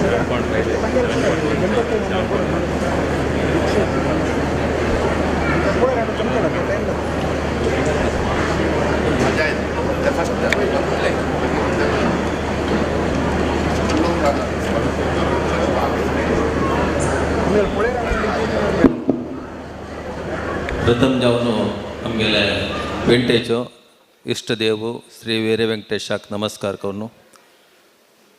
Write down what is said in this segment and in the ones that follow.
7.5, 7.1, 7.1. प्रथम जावन आमगेले वेंटेचो इश्ट देव श्री वीर वेंकटेशाक नमस्कार करून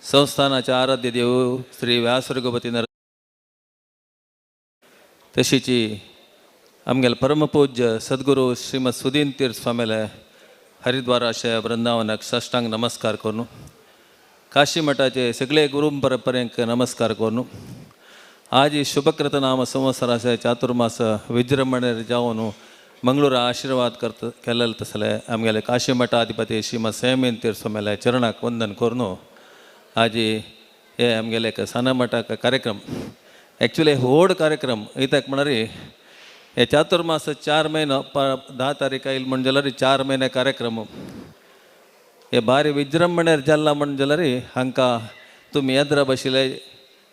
संस्थानाचे आराध्य देव श्री व्यास रघुपती नर तशीची आमगेले परमपूज्य सद्गुरू श्रीमद सुदीन तीर्थ स्वामीले हरिद्वाराचे वृंदावनाक साष्टांग नमस्कार करून काशी मठाचे सगळे गुरु परंपरेक नमस्कार करून आज शुभकृत नाम संवत्सराचे चातुर्मास विजृंभणे जावन मंगळूर आशीर्वाद करत केलेले तसले आमगेले काशी मठाधिपती श्रीमद संयमीन तीर्थ स्वामीले चरणाक वंदन करून आजी हे आमगेले एक सಣ್ಣ मठाक कार्यक्रम ॲक्च्युली व्हड कार्यक्रम कित्याक म्हळ्यार हे चातुर्मास 4 म्हयनो 10 तारीख आयल म्हण जाल्यार 4 म्हयने कार्यक्रम हे भारी विजृंभणेर जाला म्हण जाल्यार हांकां तुमी येद्रा बशिल्ले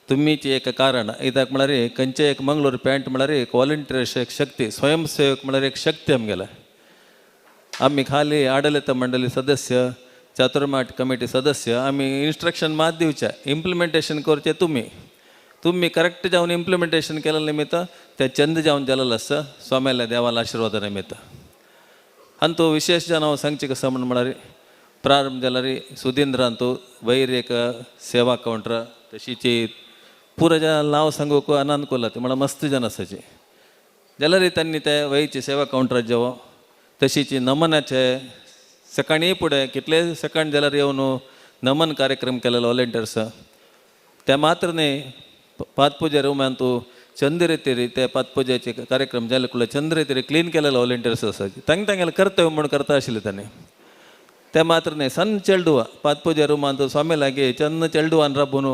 तुमीची एक कारण कित्याक म्हळ्यार खंयचे एक मंगळूर पॅन्ट म्हळ्यार एक वॉलंटियर एक शक्ती स्वयंसेवक म्हळ्यार एक शक्ती आमगेले. आमी खाली आडलित मंडळी सदस्य चातुर्माट कमिटी सदस्य आमी इन्स्ट्रक्शन मात दिवचें इम्प्लिमेंटेशन करचें तुमी तुमी करेक्ट जावन इम्प्लिमेंटेशन केलें निमित्त तें चंद जावन जालेलें आसा स्वाम्याल्या देवाला आशिर्वादा निमित्त. आनी तो विशेष जावन हांव सांगचें कसो म्हण म्हळ्यार प्रारंभ जाल्यार सुधींद्रांतू वयर एक सेवा कावंटर तशीची पुरो जन नांव सांगूंक अनानुकूल म्हळ्यार मस्त जन आसाची जाल्यार तांणी ते वयचे सेवा कावंटरार जेवो तशीची नमनाचे सकाळीं फुडें कितले सकाळ जाल्यार येवन नमन कार्यक्रम केलेलो वॉलंटियर्स ते मात्र न्ही पातपुजा रुमांत चंद्र रितीर ते पातपुजेचे कार्यक्रम जाले कुडले चंद्र रितीर क्लीन केलेलो वॉलंटियर्स आसाची तांकां तांगेलें कर्तव्य म्हूण करता आशिल्ले तांणी ते मात्र न्ही सಣ್ಣ चेडवा पातपुजा रुमांत स्वामी लागीं चंद चेडवान राबून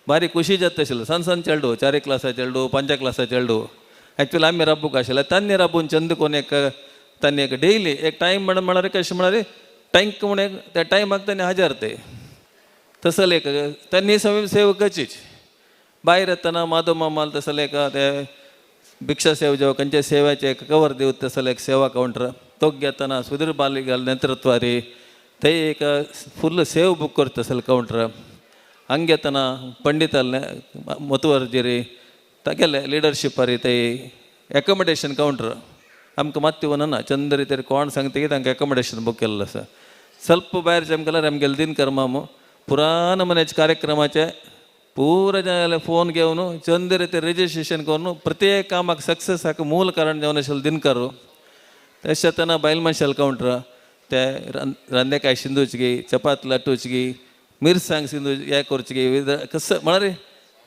भारी खुशी जाता आशिल्लो सಣ್ಣ सಣ್ಣ चेडू 4 क्लासा चेडू 5 क्लासा चेडू एक्चुअली आमी राबूंक आशिल्ले तांणी राबून चंद कोण एक तांणी एक डेली एक टायम म्हण म्हळ्यार कशें म्हळ्यार टँक म्हण एक त्या टायमाक तांणी हाजर ते तसले एक तांणी स्वयंसेवकाचीच भायर येतना माधव मामाल तसले एक ते भिक्षा सेव जेव खंयच्या सेवाचे एक कवर दिवत तसले एक सेवा कावंटर तो घेतना सुधीर बालिगाल नेतृत्वारी ते एक फुल्ल सेव बूक करता तसले कावंटर हंगे येतना पंडिताले मुतवर्जिरी तागेले लिडरशिपारी ते एकोमोडेशन कावंटर आमकां मात्ती वनना चंद्र रितीर कोण सांगता की तांकां एकोमोडेशन बूक केल्लो आसा ಸ್ವಲ್ಪ भायर आमकां जाल्यार आमगेले दिनकर मामू पुराण मनाचे कार्यक्रमाचे पूरा जनाले फोन घेवन चंद रितीर रजिस्ट्रेशन करून प्रत्येक कामाक सक्सेस हाका मूल कारण जावन आशिल्लो दिनकर. तशें जातना बायल मनशाल कावंटर ते रांदेकाय शिंदूची चपात लाटूची मिरसांग सिंधू हे करची कसं म्हळ्यार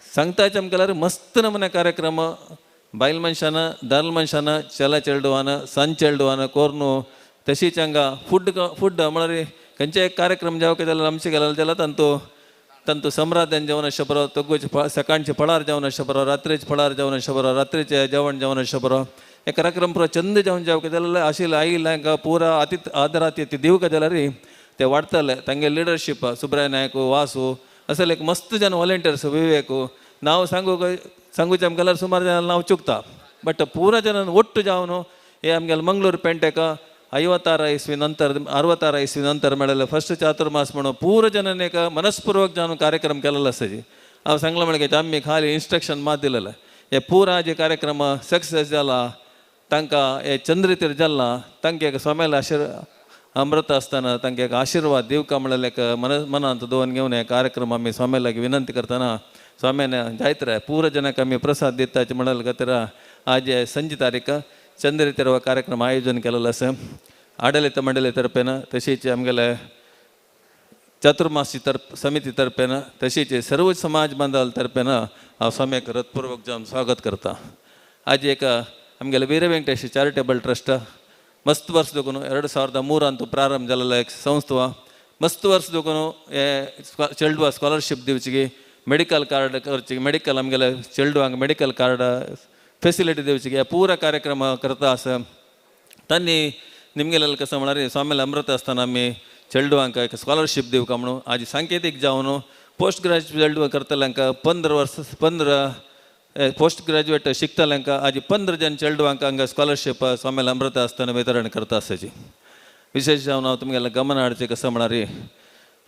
सांगता आमकां जाल्यार मस्त नमुने कार्यक्रम बायल मनशान दाल मनशान चेला चेडवान सन चेडवान कोर्नु तशीच हांगा फूड फूड म्हळ्यार खंयचे एक कार्यक्रम जावं जाल्यार आमचे गेल्यार जाल्यार तांतू तांतू सम्राध्यान जेवण अशें बरो तोगोचे सकाळचे फळार जेवण अशें बरो रात्रेचे फळार जेवण अशें बरो रात्रेचें जेवण जेवण अशें बरो हे कार्यक्रम पुरो चंद जेवण जावं जाल्यार आशिल्लें आयिल्लें हांकां पुरा आतिथ आदरातिथ्य दिवंक जाल्यार ते वाडटले तांगे लिडरशीप सुब्राय नायक वासू असले एक मस्त जन वॉलंटियर्स विवेक नांव सांगू सांगूचें आमकां जाल्यार सुमार जन नांव चुकता बट पुरा जन ಒಟ್ಟು जावन हे आमगेले मंगळूर पेंटेक 56 ಇಸ್ವಿ ನಂತರ 66 ಇಸ್ವಿ ನಂತರ मेळ्ळे फर्स्ट चातुर्मास म्हणून पूरा जनन एक मनस्पूर्वक जावन कार्यक्रम केलेलो आसा जी हांव सांगलां म्हणल्यार आमी खाली इन्स्ट्रक्शन मात दिलेलें हे पुरा जे कार्यक्रम सक्सेस जाला तांकां हे चंद्रितीर जाला तांकां एक स्वाम्याले आशिर्वाद अमृत आसतना तांकां एक आशिर्वाद दिवका म्हणलें एक मन मनांत दवरून घेवन हे कार्यक्रम आमी स्वाम्या लागीं विनंती करतना स्वाम्यान जायत रे पूरा जनक आमी प्रसाद दिताचे म्हणले खातीर आज संज तारीख चंद्रितीर हो कार्यक्रम आयोजन केलेलो आसा आडलित मंडळी तर्फेन तशीच आमगेले चातुर्मासी तर्फ समिती तर्फेन तशीच सर्व समाज बांधवां तर्फेन हांव स्वाम्याक हृतपूर्वक जावन स्वागत करता. आज एक आमगेले वीर वेंकटेश चॅरिटेबल ट्रस्ट मस्त वर्स देखून 2003 अंतू प्रारंभ जालेलो एक संस्था मस्त वर्स देखून हे चेडवा स्कॉलरशीप दिवची मेडिकल कार्ड करची मेडिकल आमगेले चेडवांक मेडिकल कार्ड ಫೆಸಿಲಿಟಿ दिवची ಪೂರ ಕಾರ್ಯಕ್ರಮ करता आसा. तांणी निमगेलें कसं म्हळ्यार स्वामीले अमृत आसतना आमी चेडवांक एक स्कॉलरशीप दिवका म्हणून आज सांकेतीक जावन पोस्ट ग्रॅज्युएट करतल्यांक 15 वर्स 15 पोस्ट ग्रॅज्युएट शिकतल्यांक आजी 15 जण चेडवांक हांगा स्कॉलरशीप स्वामीला अमृत आसतना वितरण करता आसाची. विशेष जावन हांव तुमगेलें गमन हाडचें कसं म्हळ्यार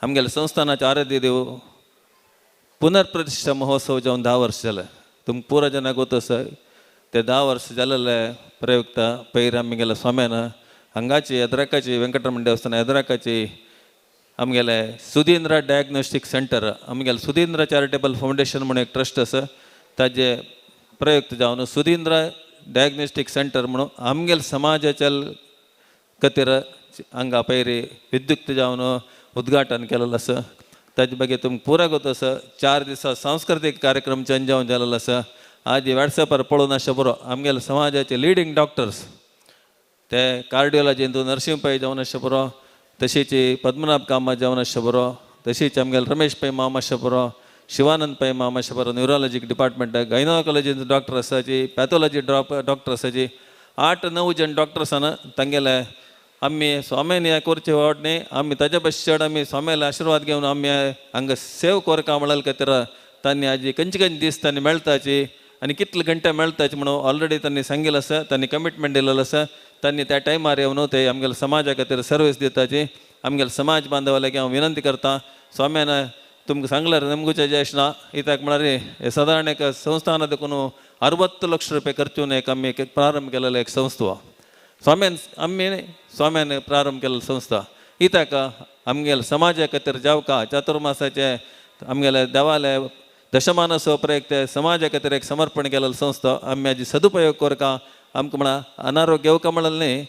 आमगेल्या संस्थानाचे आराध्य देव पुनर्प्रतिष्ठा महोत्सव जावन 10 वर्स जालें. तुमकां पुरा जनाक गोत आसा ते 10 वर्स जालेले प्रयुक्त पयर आमगेल्या स्वाम्यान हांगाची यद्राकाची वेंकटरमण देवस्थान यद्राकाची आमगेले सुधींद्र डायग्नोस्टीक सेंटर आमगेले सुधींद्र चॅरिटेबल फावंडेशन म्हणून एक ट्रस्ट आसा ताजे प्रयुक्त जावन सुधींद्र डायग्नोस्टीक सेंटर म्हणून आमगेले समाजाच्या खातीर हांगा पयरी विद्युक्त जावन उद्घाटन केलेलें आसा. ताजे ಬಗ್ಗೆ तुमकां पुरा गोत आसा 4 दिसा सांस्कृतीक कार्यक्रम चेंज जावन जालेलो आसा. आज वॉट्सॅपार पळोवन आसा बरो आमगेले समाजाचे लिडींग डॉक्टर्स ते कार्डियोलॉजींतू नरसिंह पै जावन आसा बरो, तशीच पद्मनाभ कामत जावन आसा बरो, तशीच आमगेले रमेश पै माम आसा बरो, शिवानंद पै माम आसा बरो, न्युरोलॉजीक डिपार्टमेंट गायनोकॉलॉजींत डॉक्टर आसाची, पॅथॉलॉजी डॉक्टर आसाची, 8-9 जण डॉक्टर्स आसा तांगेले आमी स्वाम्यान हें करचें वावट न्ही, आमी ताज्या भशेन चड आमी स्वाम्याले आशिर्वाद घेवन आमी हांगा सेव करका म्हणल्यार खातीर तांणी आजी खंयचे खंयचे दीस तांणी मेळटाची आनी कितले घंटे मेळटाचे म्हणून ऑलरेडी तांणी सांगिल्लें आसा, तांणी कमिटमेंट दिलेलें आसा. तांणी त्या टायमार येवन ते आमगेले समाजा खातीर सर्वीस दिताची. आमगेले समाज बांधवा लागीं हांव विनंती करता, स्वाम्यान तुमकां सांगल्यार नमगुचें जेश ना कित्याक म्हळ्यार हे सादारण एक संस्थान देखून 60 लक्ष रुपये खर्चून एक आमी एक प्रारंभ केलेलो एक संस्था स्वाम्यान आमी स्वाम्यान प्रारंभ केल्लो संस्था कित्याक आमगेले समाजा खातीर जावका चातुर्मासाचे आमगेले देवाले दशमानसो प्रयुक्त समाजा खातीर एक समर्पण केलेलो संस्था आमी हाजी सदुपयोग करका. आमकां म्हणा अनारोग्य येवका म्हणलें न्ही,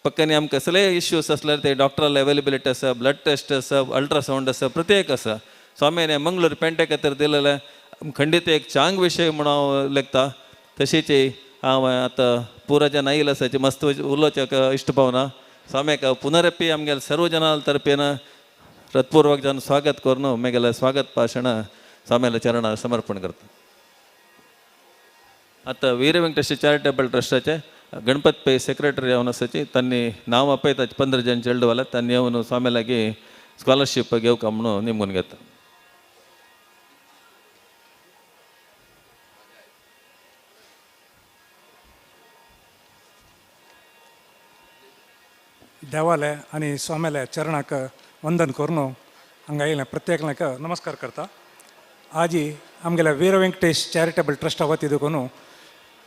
पक्कानी आमकां कसलेय इश्यूस आसल्यार ते डॉक्टराले अवेलेबिलिटी आसा, ब्लड टेस्ट आसा, अल्ट्रासावंड आसा, प्रत्येक आसा. स्वाम्यान मंगळूर पेंटे खातीर दिलेलें खंडीत एक चांग विशय म्हणून हांव लेखता. तशीच हांव आतां पुरा जन आयिल्लो आसा मस्त उलोवचें इश्ट पावना. स्वाम्याक पुनरपी आमगेले सर्व जनां तर्फेन हृत्पूर्वक जन स्वागत करून मागीर स्वागत भाशण स्वाम्याल्या चरणार समर्पण करता. आतां वीर वेंकटेश चॅरिटेबल ट्रस्टाचे गणपत पै सेक्रेटरी जावन आसाची तांणी नांव आपयता 15 जण चेडवाला तांणी येवन स्वाम्या लागीं स्कॉलरशीप घेवका म्हणून नेमून घेता. देवाले आनी स्वाम्याले चरणाक वंदन करून हांगा येयलें प्रत्येकाक नमस्कार करता. आजी आमगेल्या वीर वेंकटेश चॅरिटेबल ट्रस्टा वती देखून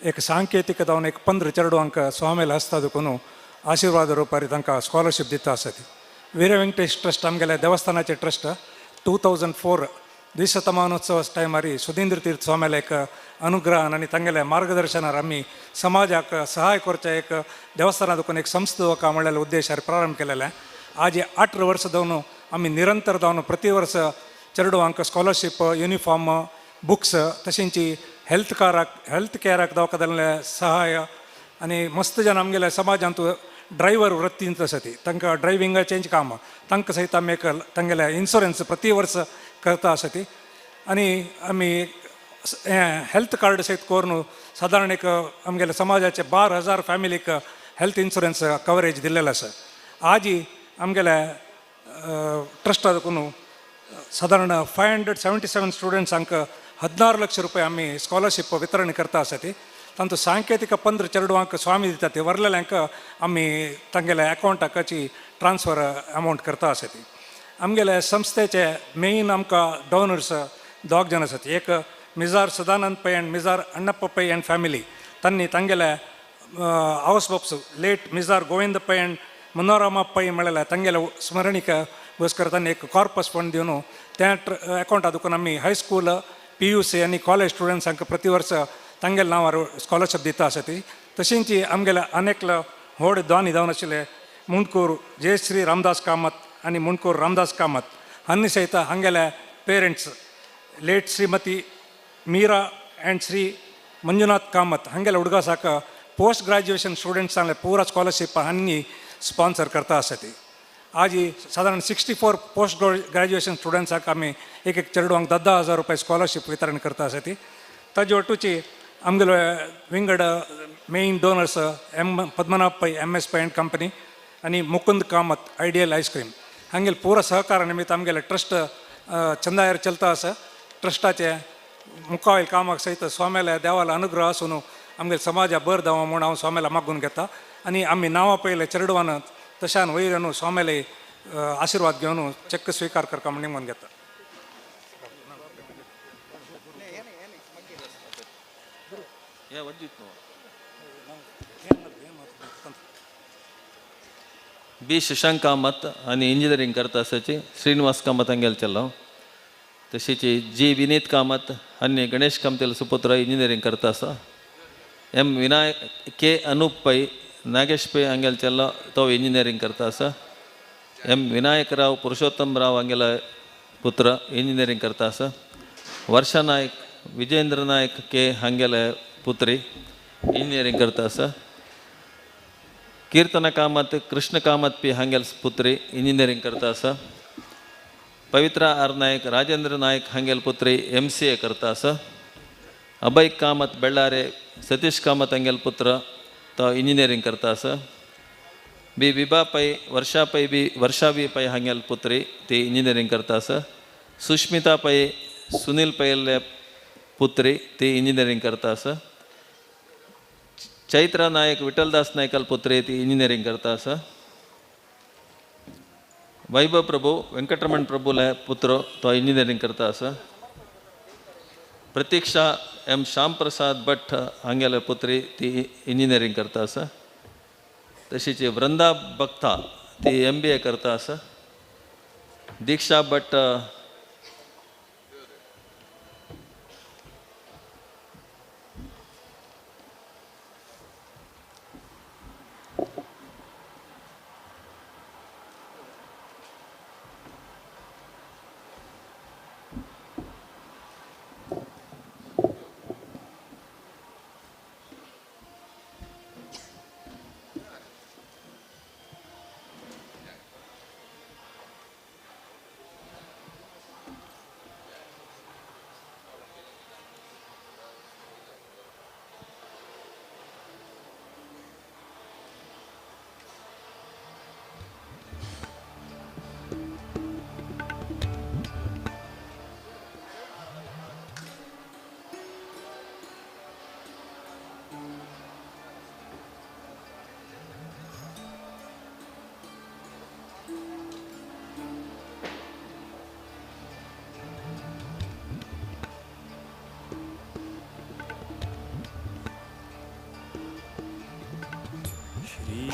एक सांकेतीक जावन एक 15 चेडवांक स्वाम्याले हस्ता देखून आशिर्वाद रुपारी तांकां स्कॉलरशीप दिता आसा. वीर वेंकटेश ट्रस्ट आमगेल्या देवस्थानाचे ट्रस्ट 2004 द्विशतमानोत्सव टायमार सुधींद्र तीर्थ स्वाम्याले एक अनुग्रहान आनी तांगेल्या मार्गदर्शनार आमी समाजाक सहाय करचें एक देवस्थाना देखून एक संस्था वका म्हणलेल्या उद्देशार प्रारंभ केलेलें. आज 18 वर्स जावन आमी निरंतर जावन प्रति वर्स चेडवांक स्कॉलरशीप, युनिफॉर्म, बुक्स तशेंच हेल्थ काराक हेल्थ केराक दवाखान्यातलें सहाय आनी मस्त जन आमगेल्या समाजांत ड्रायव्हर वृत्तींत आसा ती तांकां ड्रायव्हिंगाचेंच काम तांकां सयत आमी एक तांगेले इन्शुरन्स प्रति वर्स करता आसा ती. आनी आमी हेल्थ कार्ड सयत करून सादारण एक आमगेल्या समाजाचे 12,000 फॅमिलीक हेल्थ इन्शुरन्स कवरेज दिल्लेलें आसा. आजी आमगेल्या ट्रस्टा देखून सादारण 577 स्टुडंट्सांक 16 लक्ष रुपये आमी स्कॉलरशीप वितरण करता आसा ती. तांतूत सांकेतीक 15 चेडवांक स्वामी दिता ती वरलेल्यांक आमी तांगेल्या अकावंटाकाची ट्रान्सफर अमावंट करता आसा ती. आमगेले संस्थेचे मेन आमकां डोनर्स 2 जण आसात, एक Mijar Sadanand Pai and Mijar Annappa Pai and family. तांणी तांगेले house box late Mijar Govind Pai and Manorama Pai म्हळ्यार तांगेले स्मरणिकाಗೋस्कर तांणी एक कॉर्पस फंड दिवन त्या अकावंटा देखून आमी हायस्कूल, PUC आनी कॉलेज स्टुडंट्सांक प्रति वर्स तांगेले नांवार स्कॉलरशीप दिता आसा ती. तशेंच आमगेले अनेकलो व्हड दानी जावन आशिल्ले मुंडकूर जयश्री रामदास कामत आनी मुंडकूर रामदास कामत हांणी सयत हांगेले parents late Shrimati Meera and Shri Manjunath Kamath हांगेले हुडगासाक पोस्ट ग्रॅज्युएशन स्टुडंट्सांले पुरा स्कॉलरशीप हांणी स्पॉन्सर करता आसा ती. आजी सादारण 64 पोस्ट ग्रॅज्युएशन स्टुडंट्साक आमी एक एक चेडवांक 10,000 रुपये स्कॉलरशीप वितरण करता आसा ती. ताजे वटूची आमगेले विंगड main donors M Padmanabha Pai MS Pai and company आनी मुकुंद कामत आयडियल आयस्क्रीम हांगेले पुरा सहकार निमित्त आमगेले ट्रस्ट चंदायर चलता आसा. ट्रस्टाचे मुखावयल कामाक सयत स्वाम्याल्या देवाला अनुग्रह आसून आमगे समाजा बर जावं म्हूण हांव स्वाम्याला मागून घेता आनी आमी नांवां पयले चेडवान तशान वयर न्हू स्वाम्याले आशिर्वाद घेवन चेक स्विकार करता म्हूण निमून घेता. बी शशांक कामत आनी इंजिनियरींग करता आसाची श्रीनिवास कामत हांगेले चलो. तशीच जी विनीत कामत आनी गणेश कामतेलो सुपुत्र इंजिनियरींग करता आसा. एम विनायक के अनूप पै नागेश पै हांगेले चलो तो इंजिनियरींग करता आसा. एम विनायक राव पुरुषोत्तम राव हांगेले पुत्र इंजिनियरींग करता आसा. वर्षा नायक विजयेंद्र नायक के हांगेले पुत्री इंजिनियरींग करता आसा. कीर्तना कामत कृष्ण कामत पी हांगेल पुत्री इंजिनियरींग करता आसा. पवित्रा आर नायक राजेंद्र नायक हांगेल पुत्री MCA करता आसा. अभय कामत बेಳ್ಳारे सतीश कामत हांगेल पुत्र तो इंजिनियरींग करता आसा. बी विभा पै वर्षा पै बी वर्षा बी पै हांगेल पुत्री ती इंजिनियरींग करता आसा. सुष्मिता पै सुनील पैले पुत्री ती इंजिनियरींग करता आसा. चैत्रा नायक विठलदास नायकाल पुत्री ती इंजिनियरींग करता आसा. वैभव प्रभू वेंकटरमण प्रभूले पुत्र तो इंजिनियरींग करता आसा. प्रतीक्षा एम श्यामप्रसाद भट्ट हांगेले पुत्री ती इंजिनियरींग करता आसा. तशीच वृंदा भक्ता ती MBA करता आसा. दीक्षा भट्ट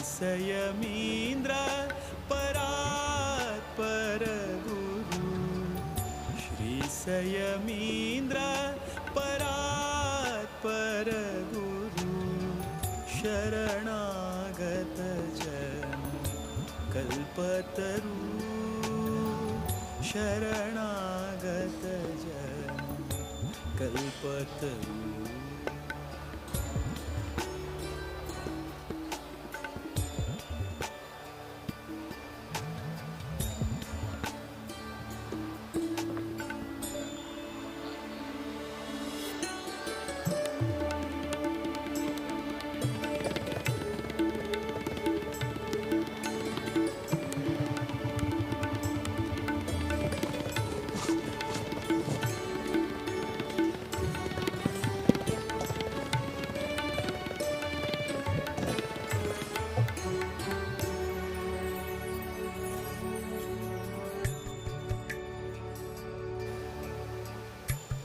सयमींद्र परात्पर गुरु श्री सयमींद्र परात्पर गुरु शरणागत जन कल्पतरु शरणागत जन कल्पतरु.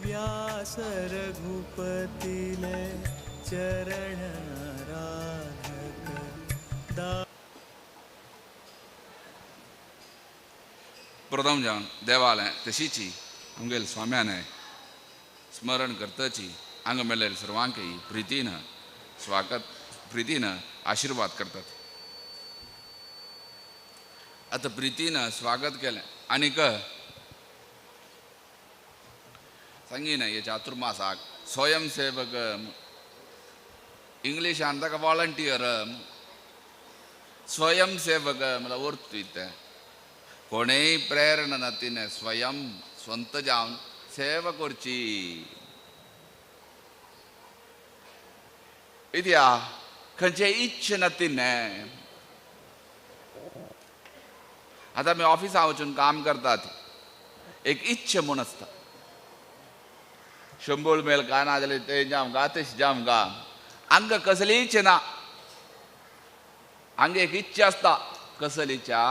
व्यास रघुपतिले चरण राधक दा. प्रथम जावन देवालय तशीची आमगेले स्वाम्याने स्मरण करतची हांगा मेळ्ळेले सर्वांकय प्रितीन स्वागत प्रितीन आशिर्वाद करतात. आतां प्रितीन स्वागत केलें आनीक सांगिना हे चातुर्मासाक स्वयंसेवक इंग्लिशान ताका वॉलंटियर स्वयंसेवक म्हळ्यार अर्थ इतें कोणेय प्रेरणा नातिने स्वयं स्वंत जावन सेवा करची. इत्या खंयचे इच्छा नातिने. आतां आमी ऑफिसां वचून काम करतात एक इच्छा म्हूण आसता. शंबोळ मेल का ना जाल्यार तें जावं गा तशें जावं गा, हांगा कसलीच ना. हांगा एक इच्छा आसता, कसली इच्छा?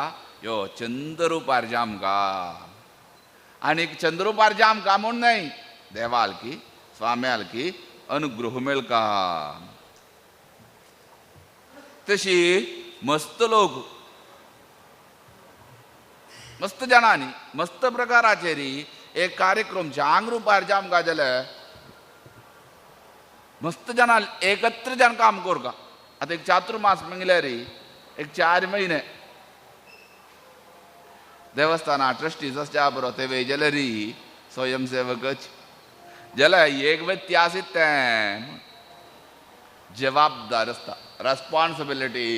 यो चंद्रुपार जाम गा. आनी चंद्रुपार जाम का म्हूण न्हय, देवाल की स्वाम्याल की अनुग्रह मेळका. तशी मस्त लोक मस्त जाणांनी मस्त प्रकाराचेर एक कार्यक्रम जांग रुपार जाम गा जाल्यार मस्त जाणां एकत्र जाण काम करका. आतां एक चातुर्मास म्हणल्यार एक 4 महिने देवस्थाना ट्रस्टीज आसच्या बरो ते वेजेले री स्वयंसेवकच जाल्यार एक व्यक्ती आसीत तें जबाबदार आसता, रेस्पॉन्सिबिलिटी.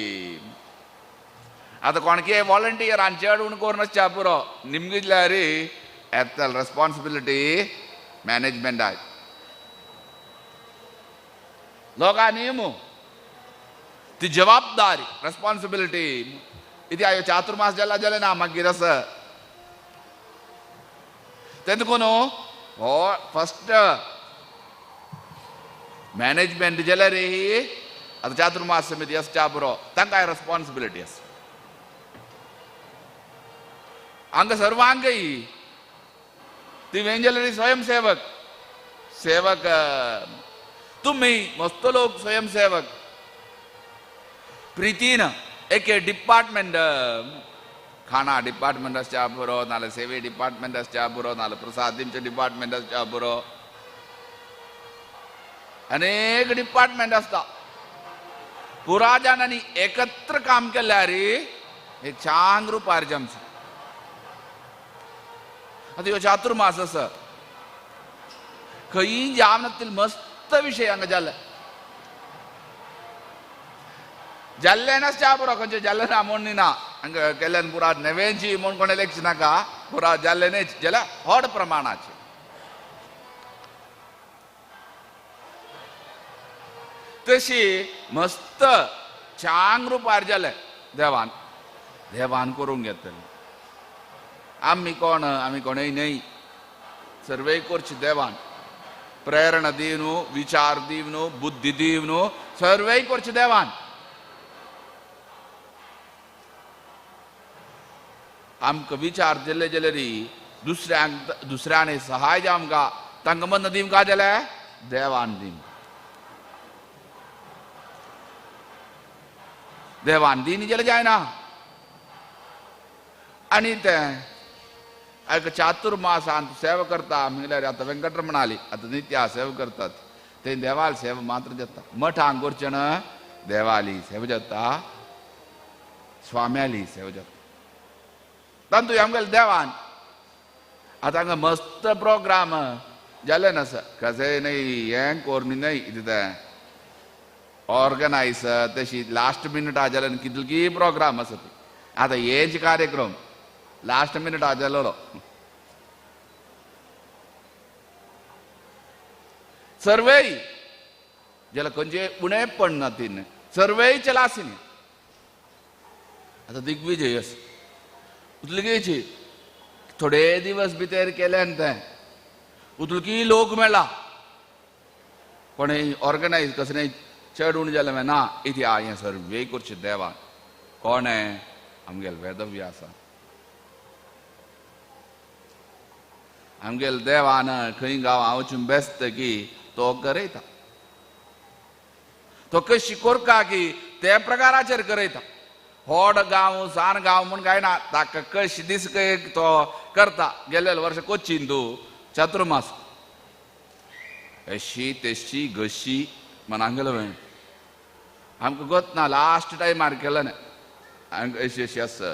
आतां कोणके वॉलंटियरान चड उण करून आसच्या पुरो निमगितल्यार येतल रेस्पॉन्सिबिलिटी मॅनेजमेंटाक. लोकांनी मू ती जबाबदारी रेस्पॉन्सिबिलिटी इति आयो चातुर्मास जाला जालें ना मागीर आसा तेन्ना कोण हो फस्ट मॅनेजमेंट जाल्यार आतां चातुर्मास समिती आसच्या पुरो तांकां रेस्पॉन्सिबिलिटी आसा. हांगा सर्वांकय ती वेंजलरी स्वयंसेवक सेवक तुम्ही मस्त लोक स्वयंसेवक प्रितीन एक डिपार्टमेंट, खाणा डिपार्टमेंट आसच्या पुरो, नाल्यार सेवे डिपार्टमेंट आसच्या पुरो, नाल्यार प्रसाद दिवचें डिपार्टमेंट आसच्या पुरो, अनेक डिपार्टमेंट आसता. पुरा जाणांनी एकत्र काम केल्यार हे चांग रुपार जमचें. आतां ह्यो चातुर्मास आसा, खंयी जावनातील मस्त विशय हांगा जाले जाल्ले नासच्या पुरो, खंयचे जाल्ले ना म्हूण ना हांगा केल्यान पुरा नवेंची म्हूण कोणें लेखचे नाका, पुरा जाल्ले न्हय जाल्यार व्हड प्रमाणाचे. तशी मस्त चांग रुपार जाले देवान देवान करूंक घेतले. आमी कोण, आमी कोणूय न्हय, सर्वय करची देवान. प्रेरणा दिवन, विचार दिवन, बुद्धी दिवन सर्वय करची देवान. आमकां विचार दिल्ले जाल्यार दुसऱ्यांक दुसऱ्यांनी सहाय आमकां तांकां मन दिवंक जाल्यार देवान दिवन देवान दिनी जाल्यार जायना. आनी तें एक चातुर्मासान सेवा करता म्हणल्यार आतां वेंकटरमणाली आतां नित्या सेवा करतात ते देवाल सेवा मात्र जाता. मठांक करचें ना देवाली सेवा जाता, स्वाम्याली सेवा जाता. तातूंत आमगेले देवान आतां हांगा मस्त प्रोग्राम जाले ना सर, कशें न्हय हें कोरनी न्हय इतलें ऑर्गनायज तशी लास्ट मिनट जाल्यार कितली प्रोग्राम आसा ती. आतां हेच कार्यक्रम लास्ट मिनट जालेलो. सर्वय जाल्यार खंयचे उणेपण ना तीन सर्वय चलासिनी. आतां दिग्विजय आसा उतलगेची थोडे दिवस भितर केल्यान तें उतलकी लोक मेळ्ळा कोणें ऑर्गनायज कसलें चड उणें जालें ना इति हें सर्वे करचें देवान. कोणें आमगेले वेदव्यासान आमगेले देवान खंय गांव वचून बेसता की तो करयता, तो कशी करता की ते प्रकाराचेर करयता. व्हड गांव सान गांव म्हूण काय ना, ताका कशी दीस तो करता. गेल्ले वर्स कोचीन तूं चातुर्मास अशी तेशी गशी म्हण गेलो आमकां गोत ना लास्ट टायमार केलें ना आमकां अशी अशी आसा.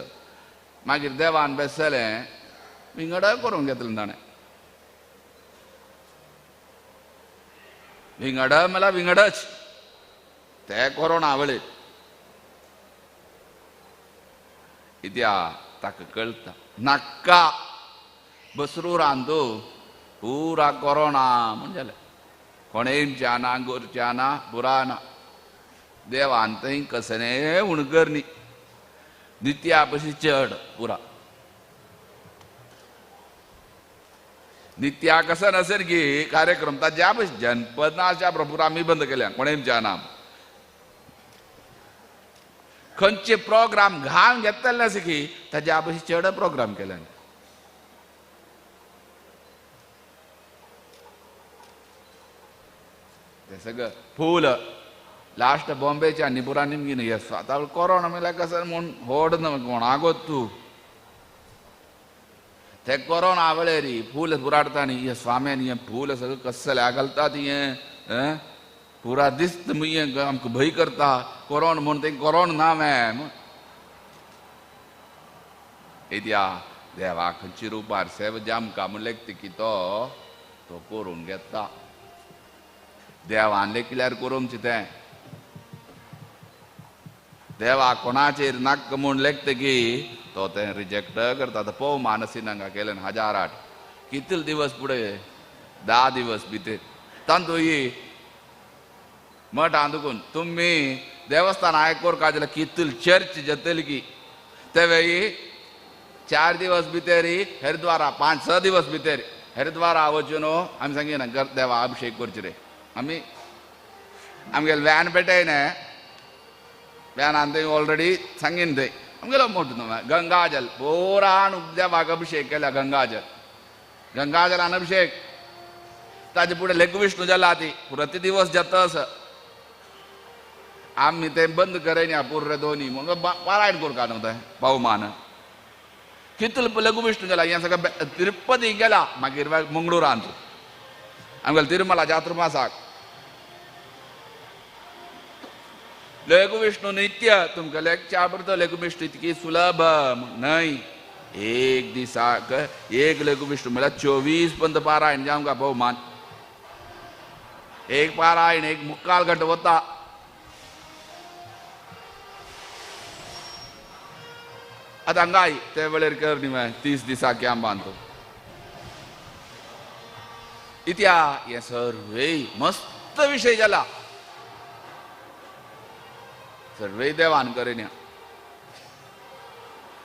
मागीर देवान बेसलें विंगड करूंक घेतलें ताणें, विंगड म्हणल्यार विंगडच ते कोरोना आवळे इत्या ताका कळटा नाका बसरूरान तूं पुरा कोरोना म्हूण जालें. कोणेंच्या ना गोरच्या ना पुरा ना देवान थंय कसलें उणकर न्ही नित्या पशी चड पुरा. नित्या कसं नसेल की कार्यक्रम ताज्या जनपदाच्या प्रभू आम्ही बंद केल्या कोणेमच्या नाम खंयचे प्रोग्राम घाण घेतले नसे की ताज्या चड प्रोग्राम केल्या. ते सगळं फुल लास्ट बॉम्बेच्या निपुरा निमगी येस आता कोरोना म्हणल्यार कसं म्हूण होड कोणागोत तूं ते कोरोना वेळेर फूल पुराडता न्ही हे स्वाम्यान हें फूल सगळें कसले घालतात हें पुरा दिस्त मुय आमकां भंय करता कोरोना म्हूण तें कोरोना ना मॅम. येद्या देवा खंयची रुपार सेव जामकां म्हणलें की तो तो करून घेता. देवान लेखल्यार करूंक तें देवा कोणाचेर नाक म्हूण लेखता की तो तें रिजेक्ट करता. पो मानसी नांगा केलें 1008 कितले दिवस फुडें 10 दिवस भितर तांतू ही मठां दुखून तुमी देवस्थान आयकोर काजला कितले चर्च जातली की ते 4 दिवस भितर हरिद्वारा 5-6 दिवस भितर हरिद्वारा वचून आमी सांगिना देवा अभिषेक करचे रे. आमी आमगेले व्यान पेटयने व्यानान थंय ऑलरेडी सांगीन थंय आमगेलो मोठो गंगाजल पोरान देवाक अभिषेक केला. गंगाजल गंगाजलान अभिषेक ताजे फुडें लघु विष्णू जाला ती प्रति दिवस जाता असं आमी तें बंद करयना पुर्र दोनी म्हणून पारायण करता न्हू तें पावमान कितले लघु विष्णू जाला हें सगळें तिरुपती गेला मागीर मंगळुरांत आमगेले तिरुमला चातुर्मासाक लघु विष्णू नित्य तुमकां लेखच्या पुरतो लघु विष्णू इतकी सुलभ न्हय. एक दिसाक एक लघु विष्णू म्हळ्यार 24 पंत पारायण जावंक भोवमान एक पारायण एक मुक्काल घट वता. आतां हांगाय ते वेळेर कर न्ही 30 दिसा कॅम्पांत इत्या हें सर्वय मस्त विशय जाला सर्वय देवान करिना.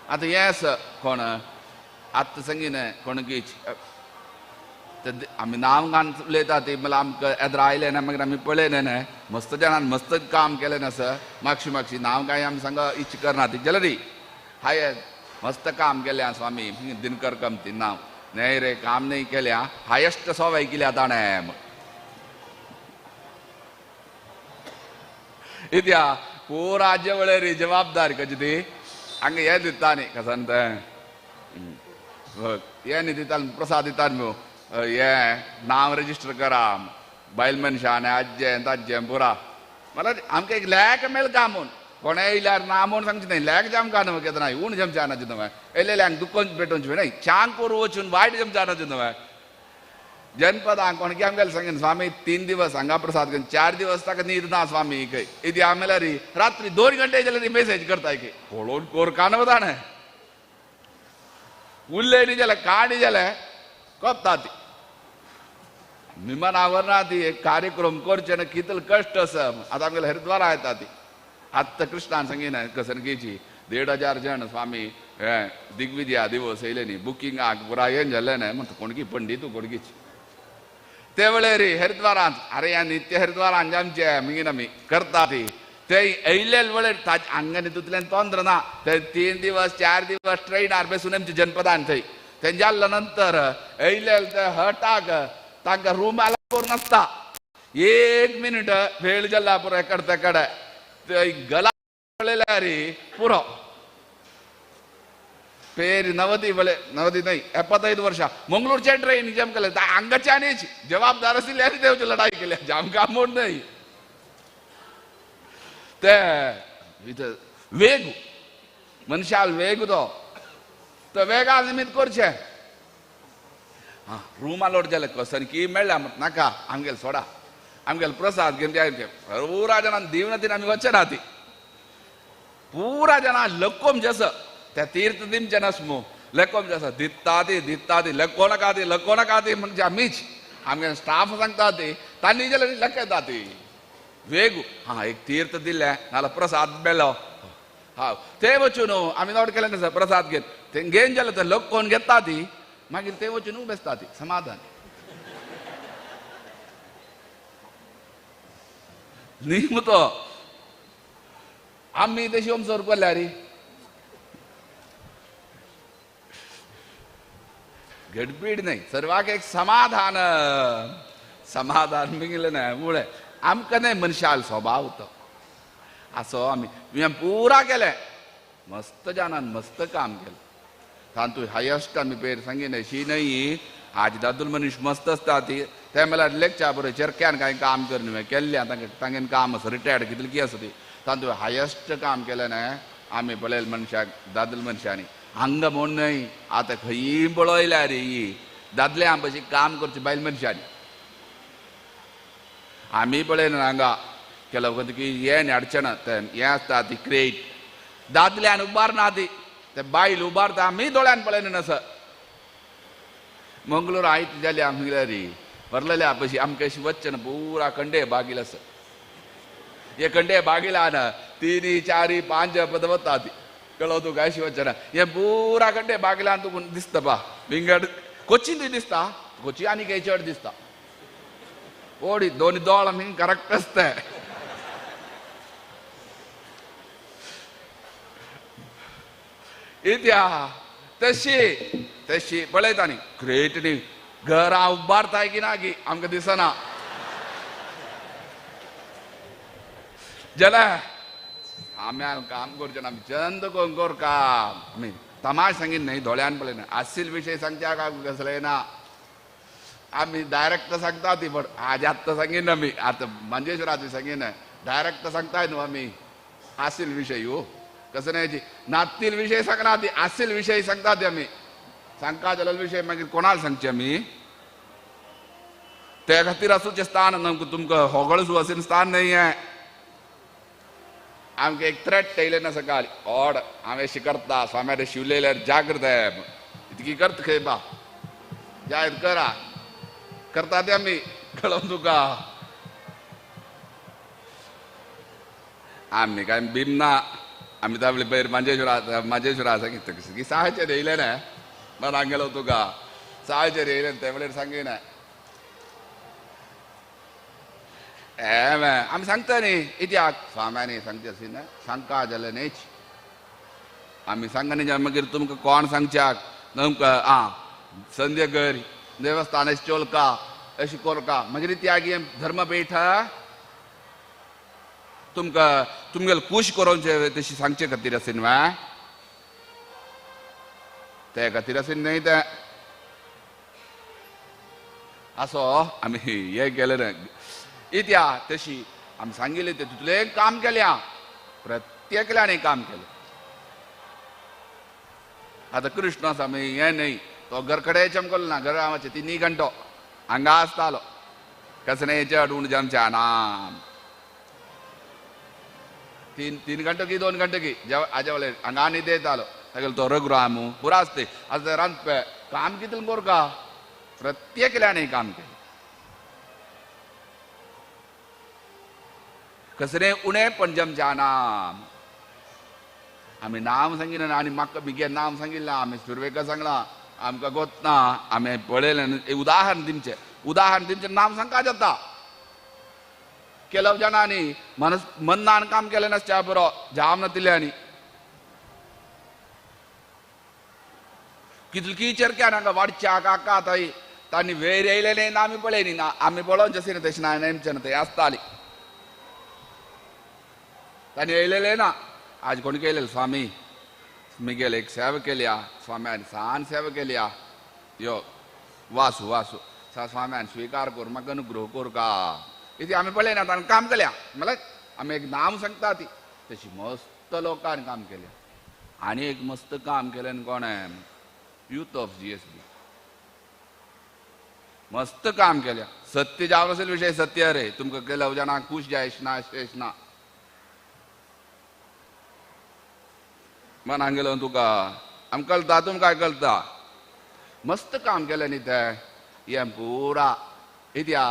आतां हें आसा कोण आतां सांगिन कोणकीच आमी नांव घालून उलयता ती म्हणल्यार आमकां येद्रा आयलें ना मागीर आमी पळयलें न्हय मस्त जाणान मस्त काम केलें ना सर मागशी मागशी नांव कांय आमी सांग इच्छा करना ती जाल्यार री हाय मस्त काम केलें स्वामी दिनकर कमती नांव न्हय रे काम न्हय केल्या हायस्ट सवाय केल्या ताणें. इत्या पूरा वेळेर जबाबदारी कशी ती हांगा हें दिता न्ही कसान तें हें न्ही दिता प्रसाद दिता न्हू हें नांव रजिस्टर करा बायल मनशान आज्जें ताज्जें पुरा म्हणल्यार आमकां एक लेक मेळ काम म्हूण कोणें येयल्यार ना म्हूण सांगचें न्हय लेक जमका न्हू केन्ना ऊण जमच्या ना तुवें येयलेल्यांक दुखोन पेटोवचें न्हय चांग करून वचून वायट जमच्या ना तुवें. जनपदांक कोणकी आमगेले सांगीन स्वामी 3 दिवस हांगा प्रसाद घेवन 4 दिवस ताका न्हीद ना स्वामी खंय इदी आमेल्यार रात्री 2 घंटे जाल्यार मेसेज करता की पळोवन कोरका न्हू ताणें उरलें न्ही जाल्यार काणी जालें कोपता ती विमानावर ना ती एक कार्यक्रम करचे ना कितले कश्ट आसा. आतां आमगेले हरिद्वारा येता ती आत्तां कृष्णान सांगिना कसनगेची 1500 जण स्वामी हें दिग्विजया दिवस येयले न्ही बुकिंगाक पुरा हें जालें न्हय म्हणटा कोणकी पंडितू कोणकीच ते वेळेर हरिद्वारांत अरे ह्या नित्य हरिद्वारांत आमचे मागीर आमी करता ती ते येयल्ले वेळेर ताजे हांगा तितूंतल्यान तोंद्र ना ते 3 दिवस 4 दिवस ट्रेनार बसून आमच्या जनपदान थंय तें जाल्ल्या नंतर येयले ते हटाक तांकां रूम आला करून नासता 1 मिनिट वेळ जाल्ला पुरो एकडे तेकडे ते गला पळयल्यार पुरो पेर नवदी बले नवदी न्हय 75 वर्षां मंगळूरचे ट्रेन जम केले हांगाच्यानीच जबाबदार आशिल्ल्यानी देवची लढाई केल्या जामकां म्हूण न्हय ते वेग मनशाल वेग तो तो वेगा निमित्त करचें. हां रूम आलोट जालें कसन की मेळ्ळा नाका आमगेले सोडा आमगेले प्रसाद घेवन पुरा जाणां दिवना तीन आमी वचना ती पुरा जाणां लकोम जसं त्या तीर्थ दिमचें नासमू लकोम जसं दिता ती दिता ती लको नाका ती लको नाका ती म्हणजे आमीच आमगे स्टाफ सांगता ती तांणी जाल्यार लकयता ती वेग. हां एक तीर्थ दिलें नाजाल्यार प्रसाद मेळ्ळो हां ते वचून आमी नोट केलें न्ही प्रसाद घेत ते घेवन जाल्यार ते लोक कोण घेता ती मागीर ते वचून बेसता ती समाधान न्ही मू तो आमी तशी ओमसर पडल्या रे गडबीड नाही सर्वाक एक समाधान समाधान मिळलं नाही मुळे आमकां नाही मनशाल स्वभाव तो असो आमी पुरा केलें मस्त जाणान मस्त काम केलें तातूंत हायस्ट आमी पेर सांगिना शी न्हय आज दादूल मनीस मस्त आसता ती ते म्हळ्यार लेगच्या बरोबर चरक्यान कांय काम कर न्हय केल्लें तांकां तांगेन काम आसा रिटायर्ड कितली आसा ती तातूंत हायस्ट काम केलें न्हय आमी पळयलें मनशाक दादूल मनशांनी हांगा म्हूण न्हय आतां खंयी पळयल्या रे दादल्या भशेन काम करचें बायल मनशांनी आमी पळयना हांगा केल्या वखत की हें न्ही अडचण तें हें आसता ती क्रेट दादल्यान उबारना ती ते बायल उबारता आमी दोळ्यान पळयना नासर मंगळूर आयत जाली आमगेल्या रे व्हरलेल्या पशी आमकां अशी वचचें ना पुरा कंडे बागील आसा हे कंडे बागीला ना 3 4 5 पद वता ती कळो तुका अशी वचचें ना हे पुरा कंडे बागीलान तुका दिसता पा विंगड कोचीन दिसता कोची आनी काय चड दिसता ओडी दोन दोळ आमी करेक्ट आसता इत्या तशी तशी पळयता न्ही ग्रेट न्ही घरां उबारताय की ना की आमकां दिसना जाल्यार आमी काम करचें ना आमी चंद करून कर काम आमी तमाश सांगीन न्हय दोळ्यान पळयना आसील विशय सांगच्या काय कसलें ना आमी डायरेक्ट सांगता ती पण आज आत्तां सांगीन आमी आतां मंजेश्वराचें सांगीन डायरेक्ट सांगताय न्हू आमी आसील विशय हो कसं नाही नातील विशय सांगना ती आसील विशय सांगता ते आमी सांगका जाल्यार विशय मागीर कोणाक सांगचे आमी त्या खातीर आसूचें स्थान तुमकां होगळ सुवासीन स्थान न्हय हें आमकां एक थ्रेट येयलें ना सकाळी ऑड हांवें अशें करता स्वाम्यारे शिवलेल्यार जागृत इतकी करता खंय बा जायत करा करता ते आमी कळोवन तुका आमी काय बीम ना आमी तावले पयर मांजेश्वरा मांजेश्वरा सांगितलं की साहचर्य येयलें ना मला हांगेलो तुका साहचर्य येयलें ते वेळेर सांगिना आमी सांगता न्ही इतिहास स्वाम्यांनी सांगचे अशी ना सांगका जालें न्हयच आमी सांगना न्ही मागीर तुमकां कोण सांगच्याक तुमकां आं संध्या घर देवस्थान अशें चोलका अशें कोरका मागीर त्यागी धर्मपीठ तुमकां तुमगेले खूश करोवचे तशी सांगचे खातीर आसा न्हय ते खातीर आसा न्हय तें असो आमी हें केलें ना इत्या तशी आमी सांगिल्लें तें तितलें काम केलें प्रत्येकल्यान काम केलें आतां कृष्ण आसा आमी हें न्हय तो घर कडेन चमकलो ना घरा वचें 3 घंटो हांगा आसतालो कसं न्हय चड उण जमच्या ना 3 घंटो की 2 घंटो की आज्या वेळेर हांगा न्हिदेतालो तागेलो तो रघुराम पुरा आसते आतां रांदपे काम कितलें कोरका प्रत्येकल्यान काम केलें कसलें उणें पण जमच्या ना आमी नांव सांगिना आनी म्हाका मिगे नांव सांगिल्लें आमी सुरवेक सांगलां आमकां गोत ना आमी पळयलें उदाहरण दिवचें उदाहरण दिवचें नांव सांगका जाता केलव जाणांनी मनस मन्नान काम केलें नासच्या बरो जाम नातिल्ल्यांनी कितली चरक्यान हांगा वाडच्या काका ताई तांणी वेर येयलें ना आमी पळयनी ना आमी पळोवचें आसना तशें ना नेमचें ना ते आसताली तांणी येयलेलें ना आज कोण केलें स्वामी मिगेल एक सेवा केल्या स्वाम्यान सान सेवा केल्या यो वासू वासू सा स्वाम्यान स्विकार कर म्हाका अनुग्रह कर का इथे आमी पळयना ताणें काम केल्या म्हळ्यार आमी एक नांव सांगता ती तशी मस्त लोकांनी काम केलें आनी एक मस्त काम केलें कोणें यूथ ऑफ GSB मस्त काम केल्या सत्य जावन असेल विशय सत्य रे तुमकां केलं जाणां खूश जायश ना शेश ना मन हांगेलो तुका आमकां कळटा तुमकां कळटा मस्त काम केलें न्ही तें हें पुरा इत्या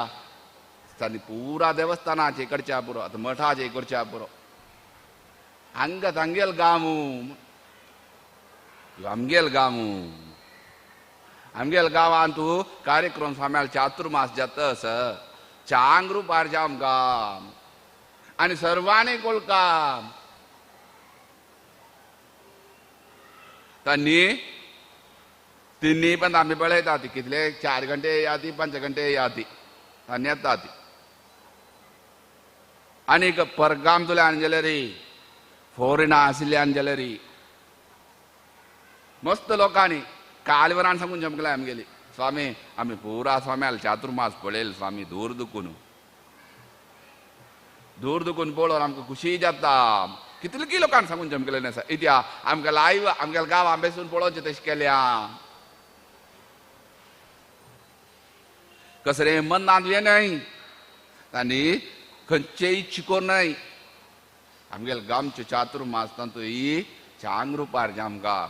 तांणी पुरा देवस्थानाचे करच्या पुरो आतां मठाचे करच्या पुरो हांगा तांगेल गांव आमगेल गांव आमगेल गांवांत तूं कार्यक्रम स्वाम्याल चातुर्मास जाता अस चांग रुपार जामकां आनी सर्वांनी कोलकाम तांणी तिन्ही पण आमी पळयता ती कितले 4 घंटे याती 5 घंटे याती तांणी येता ती. आनीक परगाम तुले आनी फॉरेना आशिल्ले आनी मस्त लोकांनी कालवरान सांगून जमकले आमगेली स्वामी आमी पुरा स्वाम्याल चातुर्मास पळयल स्वामी दूर दुखून दूर दुखून पळोवन आमकां खुशी जाता. कितले की लोकांनी सांगून जमकले आसा इत्या आमकां लायव आमगेल्या गांवां बेसून पळोवचें तशें केल्या कसरे मनांत हें न्हय आनी खंयचेय चिको न्हय. आमगेल्या गांवच्यो चातुर्मास तातूंत ही चांग रुपार आमकां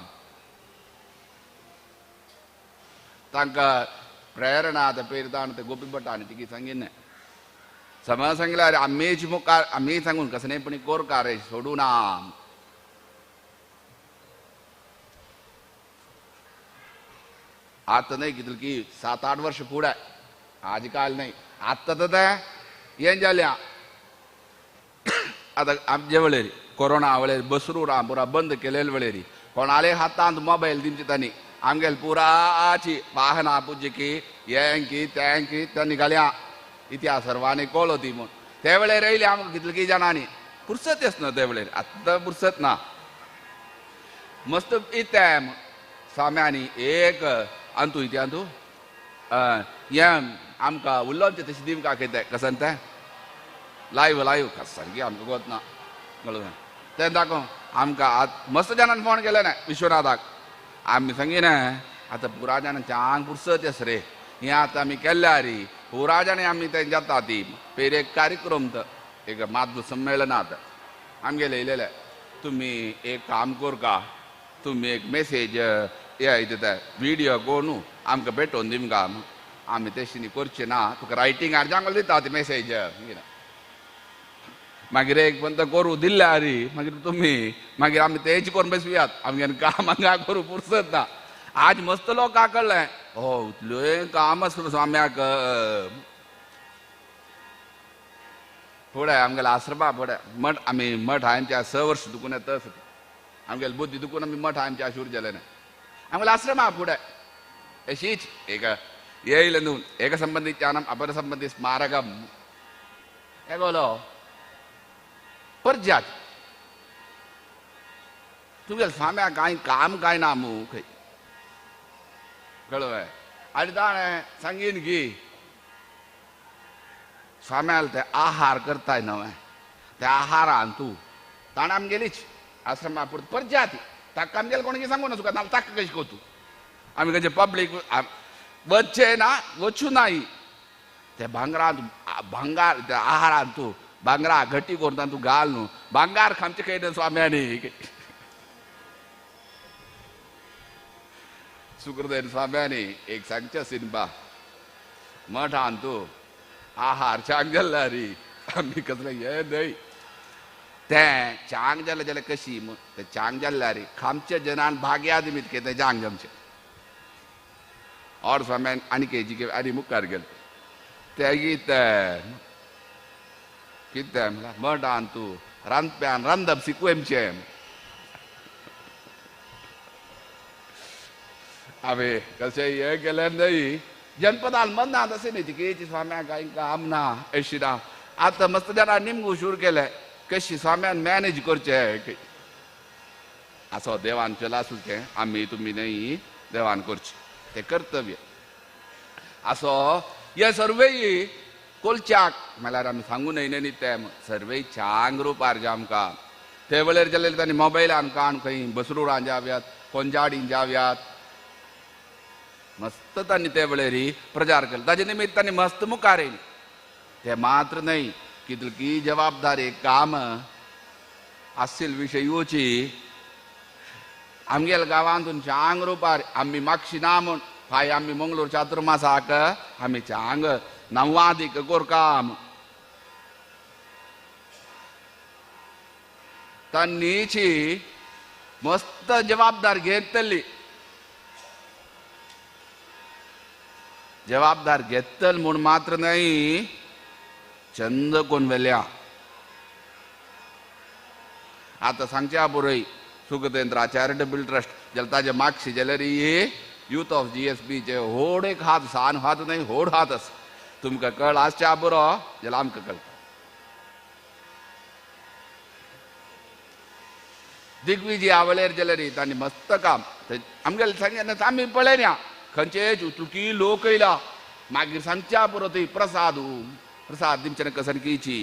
तांकां प्रेरणा आतां पेरता ते गोपी भट आनी तिकी सांगिल्लें समज सांगल्यार आमीच मुखार आमी सांगून कसलें पण कोरकार सोडू ना. आतां न्हय कितले की 7-8 वर्ष फुडें आज काल न्हय आतां तर तें हें जालें. आतां आमचे वेळेर कोरोना वेळेर बसरूरा पुरा बंद केलेले वेळेर कोणाले हातांत मोबायल दिवचे तांणी आमगेले पुराची वाहनां पुजकी हें तें की तें निघाल्या इतिहास सर्वांनी कळो ती म्हूण ते वेळेर येयले आमकां कितले की जाणांनी पुरसत ना ते वेळेर आतां पुरसत ना. मस्त इतें स्वाम्यांनी एक अंतू इत्या अंतू हें आमकां उलोवचें तशें दिवंक कितें कसन तें लायव लायव सारकी आमकां गोत ना कळ्ळें तें दाखोव आमकां आतां मस्त जाणान फोन केलें ना विश्वनाथाक आमी सांगिना आतां पुरा जाणां चांग पुरसत आस रे हें आतां आमी केल्या रे पुरा जाणां आमी तें जाता ती पयर एक कार्यक्रम तो एक मातृ संमेलनात आमगेले येयलेले तुमी एक काम करका तुमी एक मेसेज हे दिता विडियो करून आमकां भेटोवन दिमकां आमी तेशें करचें ना तुका रायटींग अर्जांक दिता ती मेसेज. मागीर एक पण करूं दिल्ल्या रे मागीर तुमी मागीर आमी तेच करून बसुयात आमगेलें काम हांगा करूं पुरसत ना. आज मस्त लोकांक कळ्ळें हो इतलें काम आसा स्वाम्याक. फुडें आमगेलें आश्रमा फुडें मठ आमी मठ आमच्या 6 वर्ष दुखून येता आमगेले बुद्धी दुखून आमी मठ आमच्या शूर जालें ना आमगेलें आश्रमा फुडें अशीच एक येयलें न्हू एक संबंदी ज्ञानम अपर संबंदी स्मारकम एगोलो परजात तुगेले स्वाम्याक कांय काम कांय ना मू खंय कळ्ळें. आनी ताणें सांगीन की स्वाम्याल ते आहार करताय न्हय त्या आहारान तूं ताणें आमगेलीच आश्रमा पुरती परजाती ताका आमगेले कोण सांगू ना तुका नाल्यार ताका कशें करतू आमी कशें पब्लीक वचचें ना वचूं नाय ते भांगरान भांगार त्या आहारान तूं भांगरा घटी करता तूं घाल न्हू भांगार खामचें खंय स्वाम्यांनी. सुकृदेन स्वाम्यांनी एक सांगचें सिनपा मठान तूं आहार चांग जाल्ला रे आमी कसलें हें न्हय तें चांग जालें जाल्यार कशी तें चांग जाल्ल्या रे खामच्या जनान भाग्या दिमीत तें चांग जमचें. और स्वाम्यान आनी केजी आनी मुखार गेले ते कितें कितें म्हणल्यार मठान तूं रांदप्यान रांदप शिकू आमचें. हांवें कशें हें केलें न्हय जनपदान मन्ना तशें न्हय तिकेची स्वाम्याक कांय काम ना अशी ना. आतां मस्त जाणां निमगू शूर केलें कशी स्वाम्यान मॅनेज करचें असो देवान चला सुचें आमी तुमी न्हय देवान करचें तें कर्तव्य असो हे सर्वेय कोलच्याक म्हणल्यार आमी सांगू न्हय न्ही तें सर्वेय चांग रुपार जे आमकां ते वेळेर जाल्यार तांणी मोबायलान काण खंय बसरुरान जाव्यात कोंजाडीन जाव्यात मस्त तांणी ते वेळेर प्रचार केलो ताजे निमित्त तांणी मस्त मुखार येयली. ते मात्र न्हय कितली जबाबदारी काम आशिल्ल विशयूची आमगेल्या गांवांतून चांग रुपार आमी मागशी ना म्हूण फाय आमी मंगळूर चातुर्मासाक आमी चांग नव्वादीक कोरकाम तांणीची मस्त जबाबदार घेतली. जबाबदार घेतल म्हूण मात्र न्हय चंद कोण वेल्या. आतां सांगच्या पुरय सुखतेंद्रा चॅरिटेबल ट्रस्ट जाल्यार ताजे मागशी जाल्यार यूथ ऑफ GSB होड एक हात सान हात न्हय होड हात आसा. तुमकां कळ आसच्या बरो जाल्यार आमकां कळटा. दिग्विजय आवळेर जाल्यार तांणी मस्त काम आमगेले सांगे आमी पळयना खंयचे तुकी लोक येयला मागीर सांगच्या पुरो थंय प्रसाद प्रसाद दिमचे कसन किची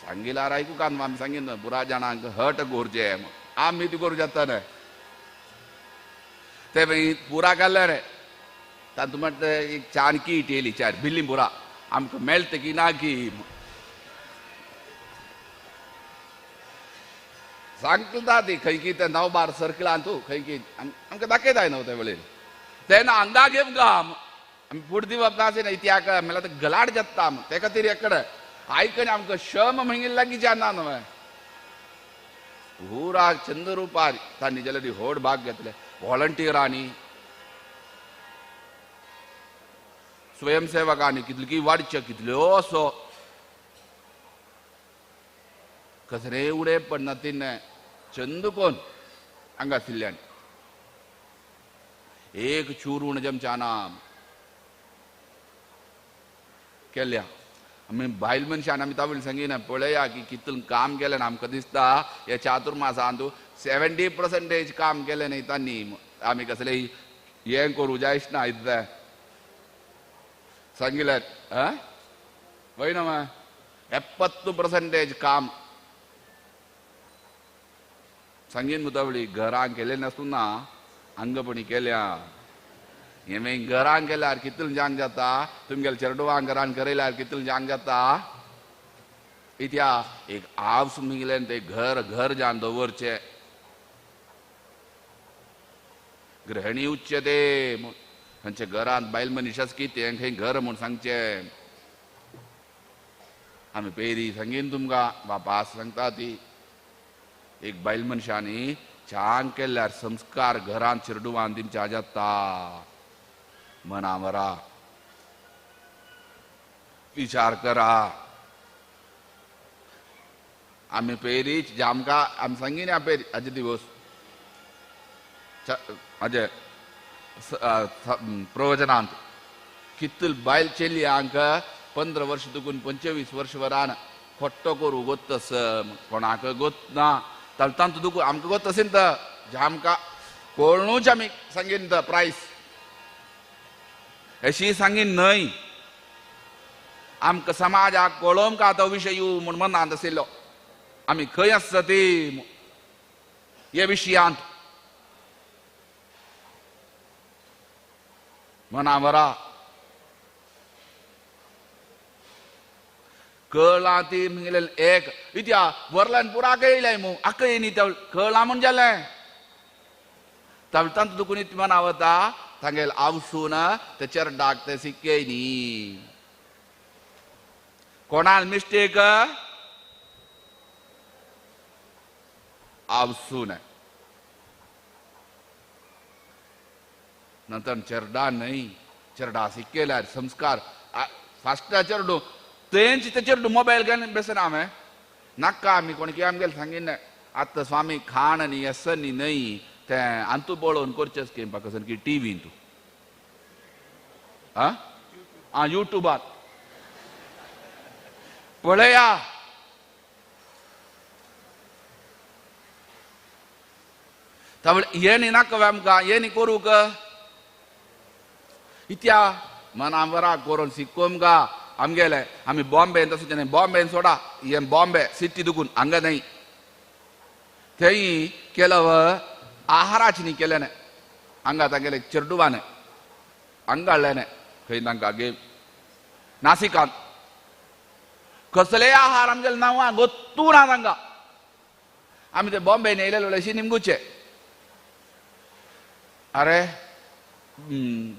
सांगिलार आयकू कान आमी सांगीन पुरा जाणांक हट गोरचे आमी ती करूं जाता न्हय ते मागीर पुरा काडले रे तातूंत म्हणटा एक चानकी येयली चार बिल्ली पुरा आमकां मेळटा की ना की सांगता ती खंय की तें नवबार सर्कलान तूं खंय की आमकां दाखयताय न्हू ते वेळेर तेन्ना हांगा घेवन गा आमी फूड दिवप ना इतिहाक म्हणल्यार ते गलाट जाता आम ते खातीर एकडे आयकणी आमकां शम म्हणिल्लें लागीं जाना न्हय पुरा चंद्ररुपार तांणी जाल्यार व्हड भाग घेतले व्हॉलंटियरांनी स्वयंसेवकांनी कितली वाडच्यो कितल्यो असो कसरे उडे पडना तिने चंद कोण हांगा आशिल्ल्यान एक चूरून जमच्या केल्या. आमी बायल मनशान आमी तावळ सांगिना पळया की कितलें काम केलें आमकां दिसता ह्या चातुर्मासांत 70% काम केलें न्ही तांणी. आमी कसलें हें करूं जायच ना इतलें सांगिलें वय ना 70% काम सांगीन मुतावळी घरां केलें नासतना अंगपणी केल्या. हें मागीर घरान केल्यार कितलें जांग जाता तुमगेले चेडवां घरान करयल्यार कितलें जांग जाता. इत्या एक आवस मिगलें ते घर घर जावन दवरचें गृहिणी उच्चते खंयच्या घरांत बायल मनीस कितें खंय घर म्हूण सांगचें. आमी पेरी सांगीन तुमकां बापा सांगता ती एक बायल मनशांनी छान केल्यार संस्कार घरांत चेडवान दिमच्या जाता. मनावरा विचार करा. आमी पेरीच जामकां आमी सांगिना पेरी आजे दिवस आजे प्रवचनांत कितल बायल चेलयांक 15 वर्ष दुकून 25 वर्ष वरान खोट्टो करूं गोत्तस कोणाक गोत ना तांतू दुकून आमकां गोत असेल तर जामकां कोणूच आमी सांगीन तर प्रायस अशी सांगीन न्हय. आमकां समाजाक कळोवंक आतां विशय म्हूण मनांत आशिल्लो आमी खंय आसता ती हे विशयांत मनावरा कळ्ळां ती म्हणलें एक इत्या वरल्यान पुरा कळयलें मू आकय न्ही त्या कळ्ळां म्हूण जालें तावळ तांतू दुकून इतलें मना वता तांगेले आवसून ते चेरडाक ते सिक्के न्ही कोणाल मिस्टेक आवसून नंतर चेरडा न्हय चेरडा सिक्केल्यार संस्कार फास्ट चेरडू तेंच ते चेरडू मोबायल घेवन बेसना हांवें नाका आमी कोण कितें आमगेले सांगिना आतां स्वामी खाण न्ही येसन न्ही न्हय तें अंतू पळोवन करचें स्किम कसन की टीव्हीन तूं आं युट्यूबार पळया. तावळ हें न्ही नाका आमकां हें न्ही करूंक इत्या मनावरा करून शिकोवंक गा आमगेले आमी बॉम्बे तशें न्ही बॉम्बेन सोडा हें बॉम्बे सिटी दुकून हांगा न्हय थंय केलं आहाराच न्ही केलें न्हय हांगा तांगेले चेरडुवान हांगा हाडलें न्हय खंय तांकां गे नासिकान कसले आहार आमगेले नांवां गोत्तू ना तांकां. आमी ते बॉम्बे येयलेले अशी निमगुचे अरे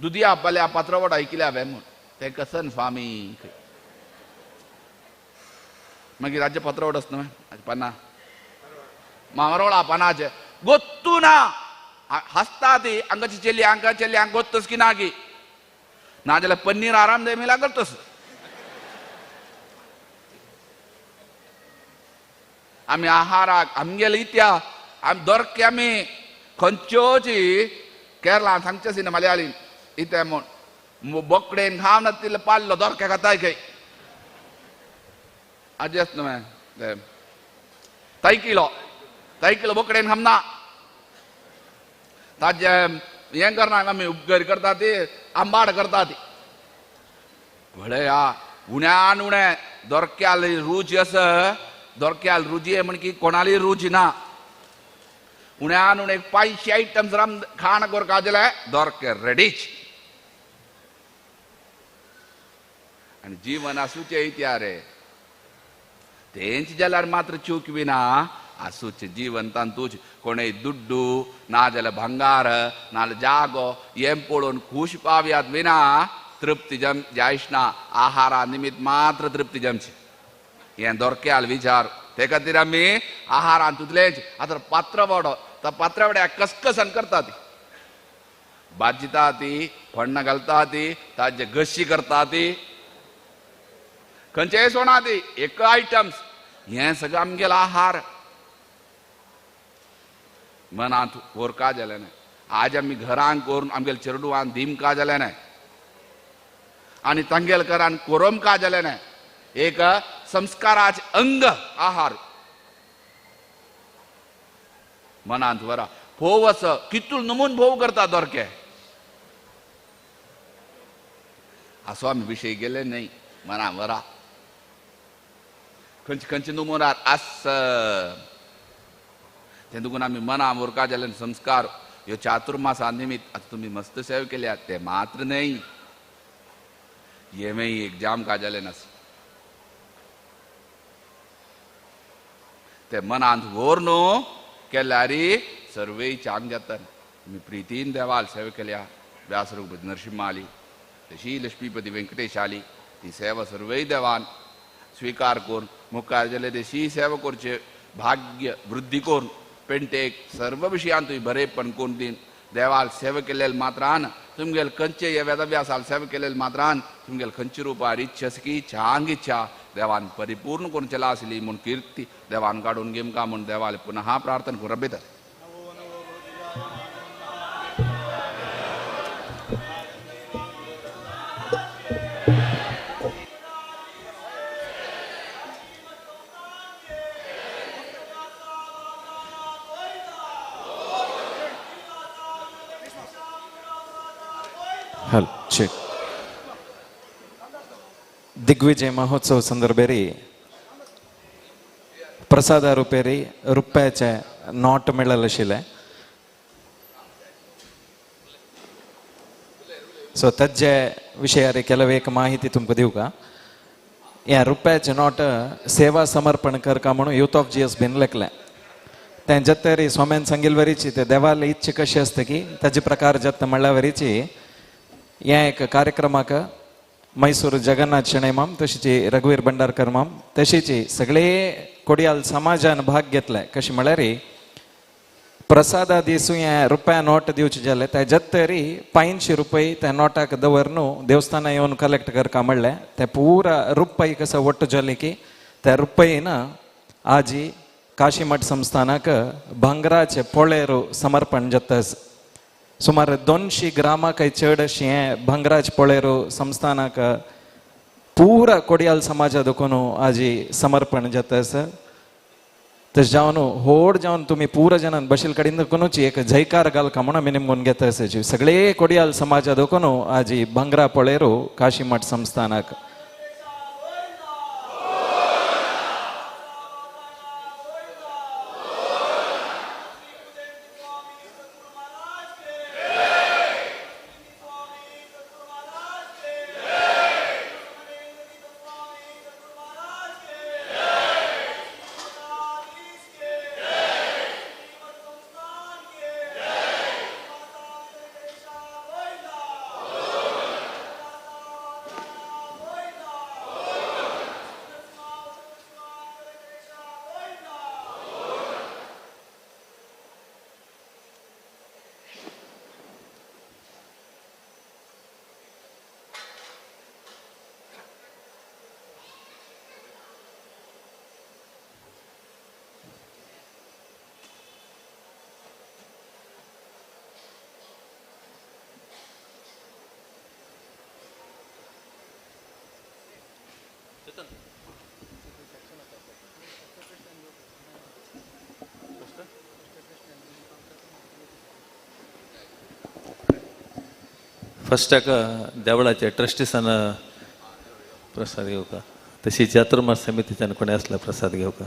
दुदया पल्या पात्रवड आयकिल्या हांवें म्हूण तें कसन स्वामी मागीर राज्य पत्रवड आस न्हय पन्ना मामरोळा पनाचे गोत्तू ना हसता ती हांगाची चेली हांगा चेली हांगा गोत्तस की ना की नाजाल्यार पन्नीर आराम दे मिला करतोस. आमी आहाराक आमगेले इत्या आमी दोरके आमी खंयच्योची केरळान सांगचे सी मलयाळी इते म्हूण बोकडेन खावन तितले पाल्लो दोरके खाताय खंय आजेस न्हय तैकिलो तैकिलो बोकडेन खामना ताजे हें करना आमी उपगर करता ती आंबाड करता ती पळया उण्यान उणें दोरक्याली रूच आसा दोरक्याल रुची म्हण की कोणाली रुची ना उण्यान उणें 500 आयटम्स राम खाण करपा जाल्यार दोरके रेडीच. आनी जीवन आसूचें इत्या रे तेंच जाल्यार मात्र चूक बी ना आसूचें जीवन तांतूच कोणेय दुड्डू नाजाल्यार भांगार नाजाल्यार जागो हें पळोवन खूश पावयात विना तृप्ती जम जायच ना. आहारा निमित्त मात्र तृप्ती जमची हें दोरक्याल विचार. ते खातीर आमी आहारान तुतलेच आतां पात्रवडो तो पात्रवड्याक कसकसन करता ती भाजता ती फण्णां घालता ती ताजे गशी करता ती खंयचेय सोणा ती एक आयटम्स हें सगळें आमगेलो आहार मनांत व्हरका जालें ना. आज आमी घरांक करून आमगेले चेरडुवान दिमका जालें ना आनी तांगेले घरान कोरमका जालें ना. एक संस्काराचे अंग आहार मनांत वरा भोव आसा कितूल नमून भोव करता दोरके असो आमी विशय गेले न्हय मना वरा खंयचे खंयचे नमुनार आस तें देखून आमी मना व्हरका जाल्यार संस्कार ह्यो चातुर्मासा निमित्त आतां तुमी मस्त सेवा केल्या ते मात्र न्हय हें एक जाम का जालें नास ते मनांत व्हर न्हू केल्यार सर्वय चांग जाता. तुमी प्रितीन देवाल सेवा केल्या व्यास रघुपती नरसिंह आली तशी लक्ष्मीपती वेंकटेश आली ती सेवा सर्वय देवान स्वीकार करून मुखार जाल्यार तशी सेवा करचे भाग्य वृद्धी करून पेंटेक सर्व विशयान तुमी बरेपण करून दीन देवाल सेवा केलेले मात्रान तुमगेले खंयचे वेदव्यासाल सेवा केलेले मात्रान तुमगेले खंयचे रुपार इच्छा की चांग इच्छा देवान परिपूर्ण करून चला आसली म्हूण कीर्ती देवान काडून घेमका म्हूण देवाले पुनः प्रार्थना करून रब्यता. हल चेक दिग्विजय महोत्सव संदर्भेरी प्रसाद रुपेरी रुपयाचे not मेळ्ळें आशिल्लें. सो तज्जे विशयार ಕೆಲವು एक माहिती तुमकां दिवं का. ह्या रुपयाचे not सेवा समर्पण करका म्हणून यूथ ऑफ जी एस बीन लेखलें. तें जत्तरी स्वाम्यान सांगिल्ले वरीची ते देवाले इच्छा कशी आसता की ताजे प्रकार जत्त म्हणल्या वरीची ह्या एक कार्यक्रमाक मैसूर जगन्नाथ शणै माम तशीच रघुवीर भंडारकर माम तशीच सगळे कोडियाल समाजान भाग घेतले. कशें म्हळ्यार प्रसादा दिसूं हें रुपया नोट दिवचें जालें त्या जत्तरी 500 रुपये त्या नोटाक दवर न्हू देवस्थानां येवन कलेक्ट करका म्हणलें. ते पुरा रुपये कसो वट्ट जाले की त्या रुपयेन आजी काशीमठ संस्थानाक भांगराचे पोळेरू समर्पण जाता. सुमार 200 ग्रामाकय चड अशें हें भांगराज पोळेरू संस्थानाक पुरा कोडियाल समाजा देखून आजी समर्पण जाता आसा. तशें जावन व्हड जावन तुमी पुरा जाणान बशील कडेन देखूनच एक जयकार घालका म्हणून आमी निमगून घेता आसा. सगळे कोडियाल समाजा देखून आजी भांगरा पोळेरू काशीमठ संस्थानाक. फस्टाक देवळाचे ट्रस्टिसान प्रसाद घेवका, तशी चातुर्मास समितीच्यान कोणी आसल्यार प्रसाद घेवका.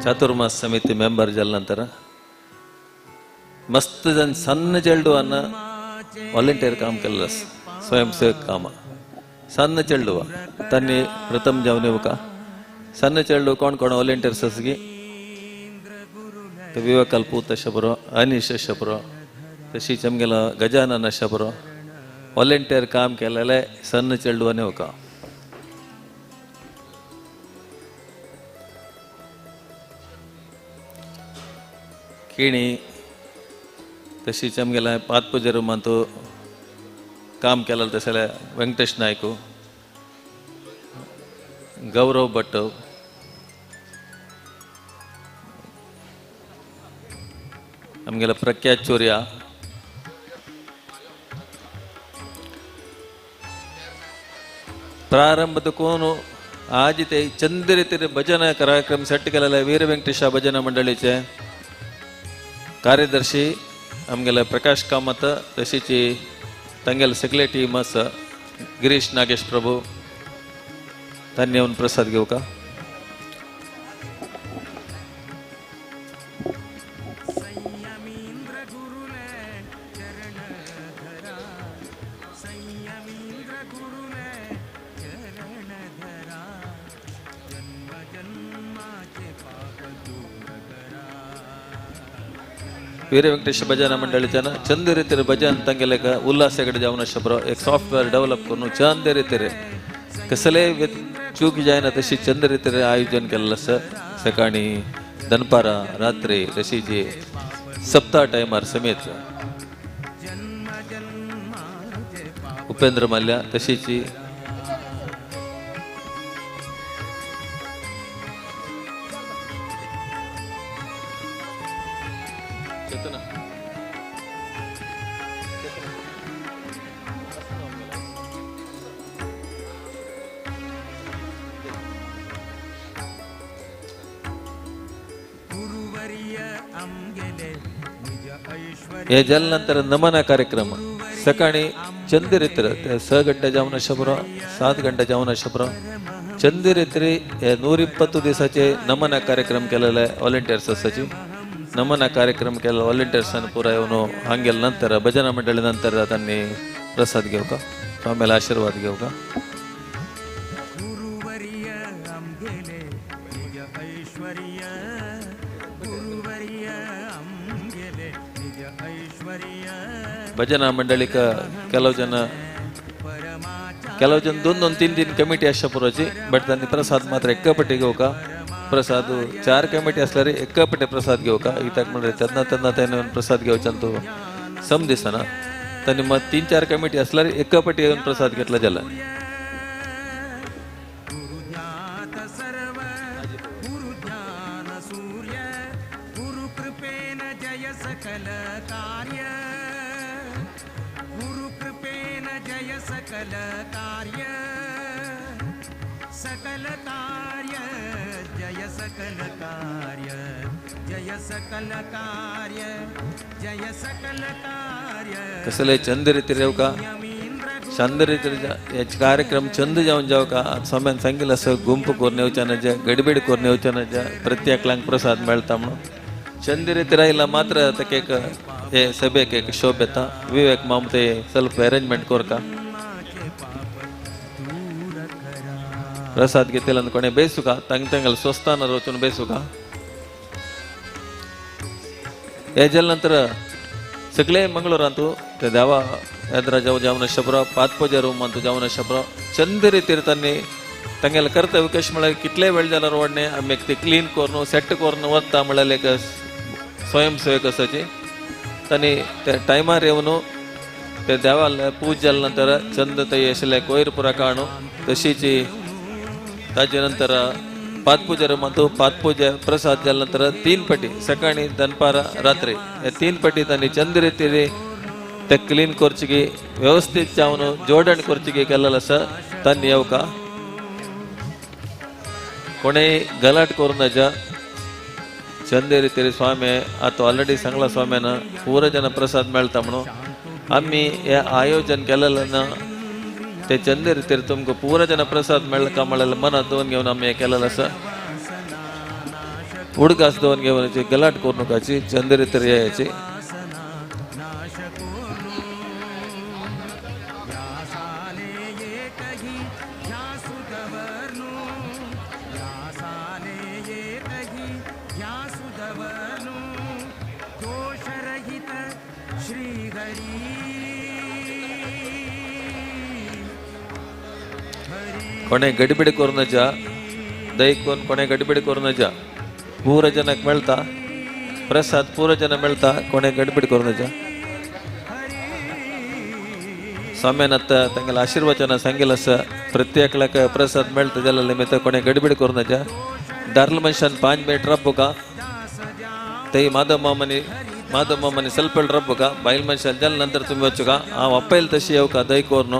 चातुर्मास समिती मेंबर जाले नंतर मस्त जन सन्न चेडवान वॉलंटियर काम केल्लें आसा, स्वयंसेवक काम. सन्न चेडवा तांणी प्रथम जावन येवका. सन्न चेडू कोण कोण वॉलंटियर्स आसा की ते विवेकाल पूत अशें बरो, अनीश अशें बरो, तशीच आमगेलो गजानन अशें बरो वॉलंटियर काम केलेलें सन्न चेडवान येवका. किणी तशीच आमगेल्या पातपुजे रुमांत काम केलें तशें जाल्यार वेंकटेश नायक, गौरव भट्ट, आमगेलो प्रख्यात चोर्या, प्रारंभ कोण आज ते चंद रीतीर भजन कार्यक्रम सेट केलेले वीर वेंकटेश भजन मंडळीचे कार्यदर्शी आमगेले प्रकाश कामत, तशीच तांगेले सगळे टीम आसा, गिरीश नागेश प्रभू, तांणी येवन प्रसाद घेवका. वीर वेंकटेश भजन मंडळीच्यान चंद रीतीर भजन तांगेले उल्हास हेगडे जावन आसा बरो एक सॉफ्टवेअर डेव्हलप करून चंद रीतीर कसले चूक जायना तशी चंद रीतीर आयोजन केल्लें आसा. सकाळी, दनपारां, रात्री, तशी जी सप्ताह टायमार समेत उपेंद्र माल्या, तशीच हे जाले नंतर नमन कार्यक्रम सकाळी चंद रीतीर 6 गंटे जावन आसा बरो, 7 गंटे जावन आसा बरो चंद रीतीर हे 120 दिसाचे नमन कार्यक्रम केलेले वॉलंटियर्स आसाची. नमन कार्यक्रम केले वॉलंटियर्सान पुराय येवन हांगेले नंतर भजन मंडळी नंतर तांणी प्रसाद घेवका, स्वामीला आशीर्वाद घेवका. भजना मंडळीक ಕೆಲವು ಜನ 2-2, 3-3 कमिटी आसच्या पुरोची, बट तांणी प्रसाद मात्र एका पटी घेवका. प्रसाद 4 कमिटी आसल्यार एका पटी प्रसाद घेवका. कित्याक म्हणल्यार तेन्ना तेन्ना तेन्ना प्रसाद घेवच्यान तो सम दिसना. तांणी मग 3-4 कमिटी आसल्यार एका पटी येवन प्रसाद घेतला जाला. कसले चंद रीतीर येवका, चंद रीतीर कार्यक्रम चंद जावन जावका. स्वाम्यान सांगिल्लें आसा गुंप करून येवच्या ज्या, गडबीड करून येवच्या ज्या, प्रत्येकलांक प्रसाद मेळटा म्हणून. चंद रीतीर आयला मात्र ताका एक हे सभेक एक शोभ येता. विवेक माम ते ಸ್ವಲ್ಪ अरेंजमेंट कोरका. प्रसाद घेतल्यान कोणे बेसुका तांग तांगल स्वस्थानार वचून बेसुका. हे जाले नंतर सगळे मंगळूरांतू ते देवा एद्रा जावं जावन शबरो पातपोजा रूमांतू जावन शबरो चंद रितीर तांणी तांगेलें कर्तव्य कशें म्हळ्यार कितले वेळ जाल्यार वाडणे आमी ते क्लीन करून सेट करून वता म्हळ्यार एक स्वयंसेवक आसाची तांणी ते टायमार येवन ते देवाल पूज जाले नंतर चंद थंय आशिल्ले कोयर पुरा काडून तशीच ताजे नंतर पातपूजा रुमांतू पातपूजा प्रसाद जाले नंतर 3 पटी सकाळी दनपारा रात्री हे 3 पटी तांणी चंद रितीर ते क्लीन करची व्यवस्थित जावन जोडण करची केलेलं आसा. तांणी येवका कोणेय गलाट करून नजा. चंद रितीर स्वामी आतां ऑलरेडी सांगला स्वाम्यान पुरो जन प्रसाद मेळटा म्हणून आमी हे आयोजन केलेलें ना ते चंद रितीर तुमकां पुरो जन प्रसाद मेळटा म्हळ्यार मनात दवरून घेवन आमी हें केलेलें आसा. उडगास दवरून घेवन गलाट करूं नकाची चंद रितीर यायची. कोणे गडबिड करूं नजा दयकून कोणे गडबिड करूं नजा. पुरो जनाक मेळटा प्रसाद पुरो जन मेळटा कोणे गडबिड करूं नजा. स्वाम्यान आतां तांगेलें आशिर्वचना सांगिल्लें आसा प्रत्येकल्याक प्रसाद मेळटा जाल्यार निमित्त कोणे गडबिड करूं नजा. दारल मनशान 5 मिनिट रब्बुका ते माधव मामानी ಸ್ವಲ್ಪ रब्बुका बायल मनशान जाले नंतर तुमी वचुका. हांव आपयल तशी येवका दय करून.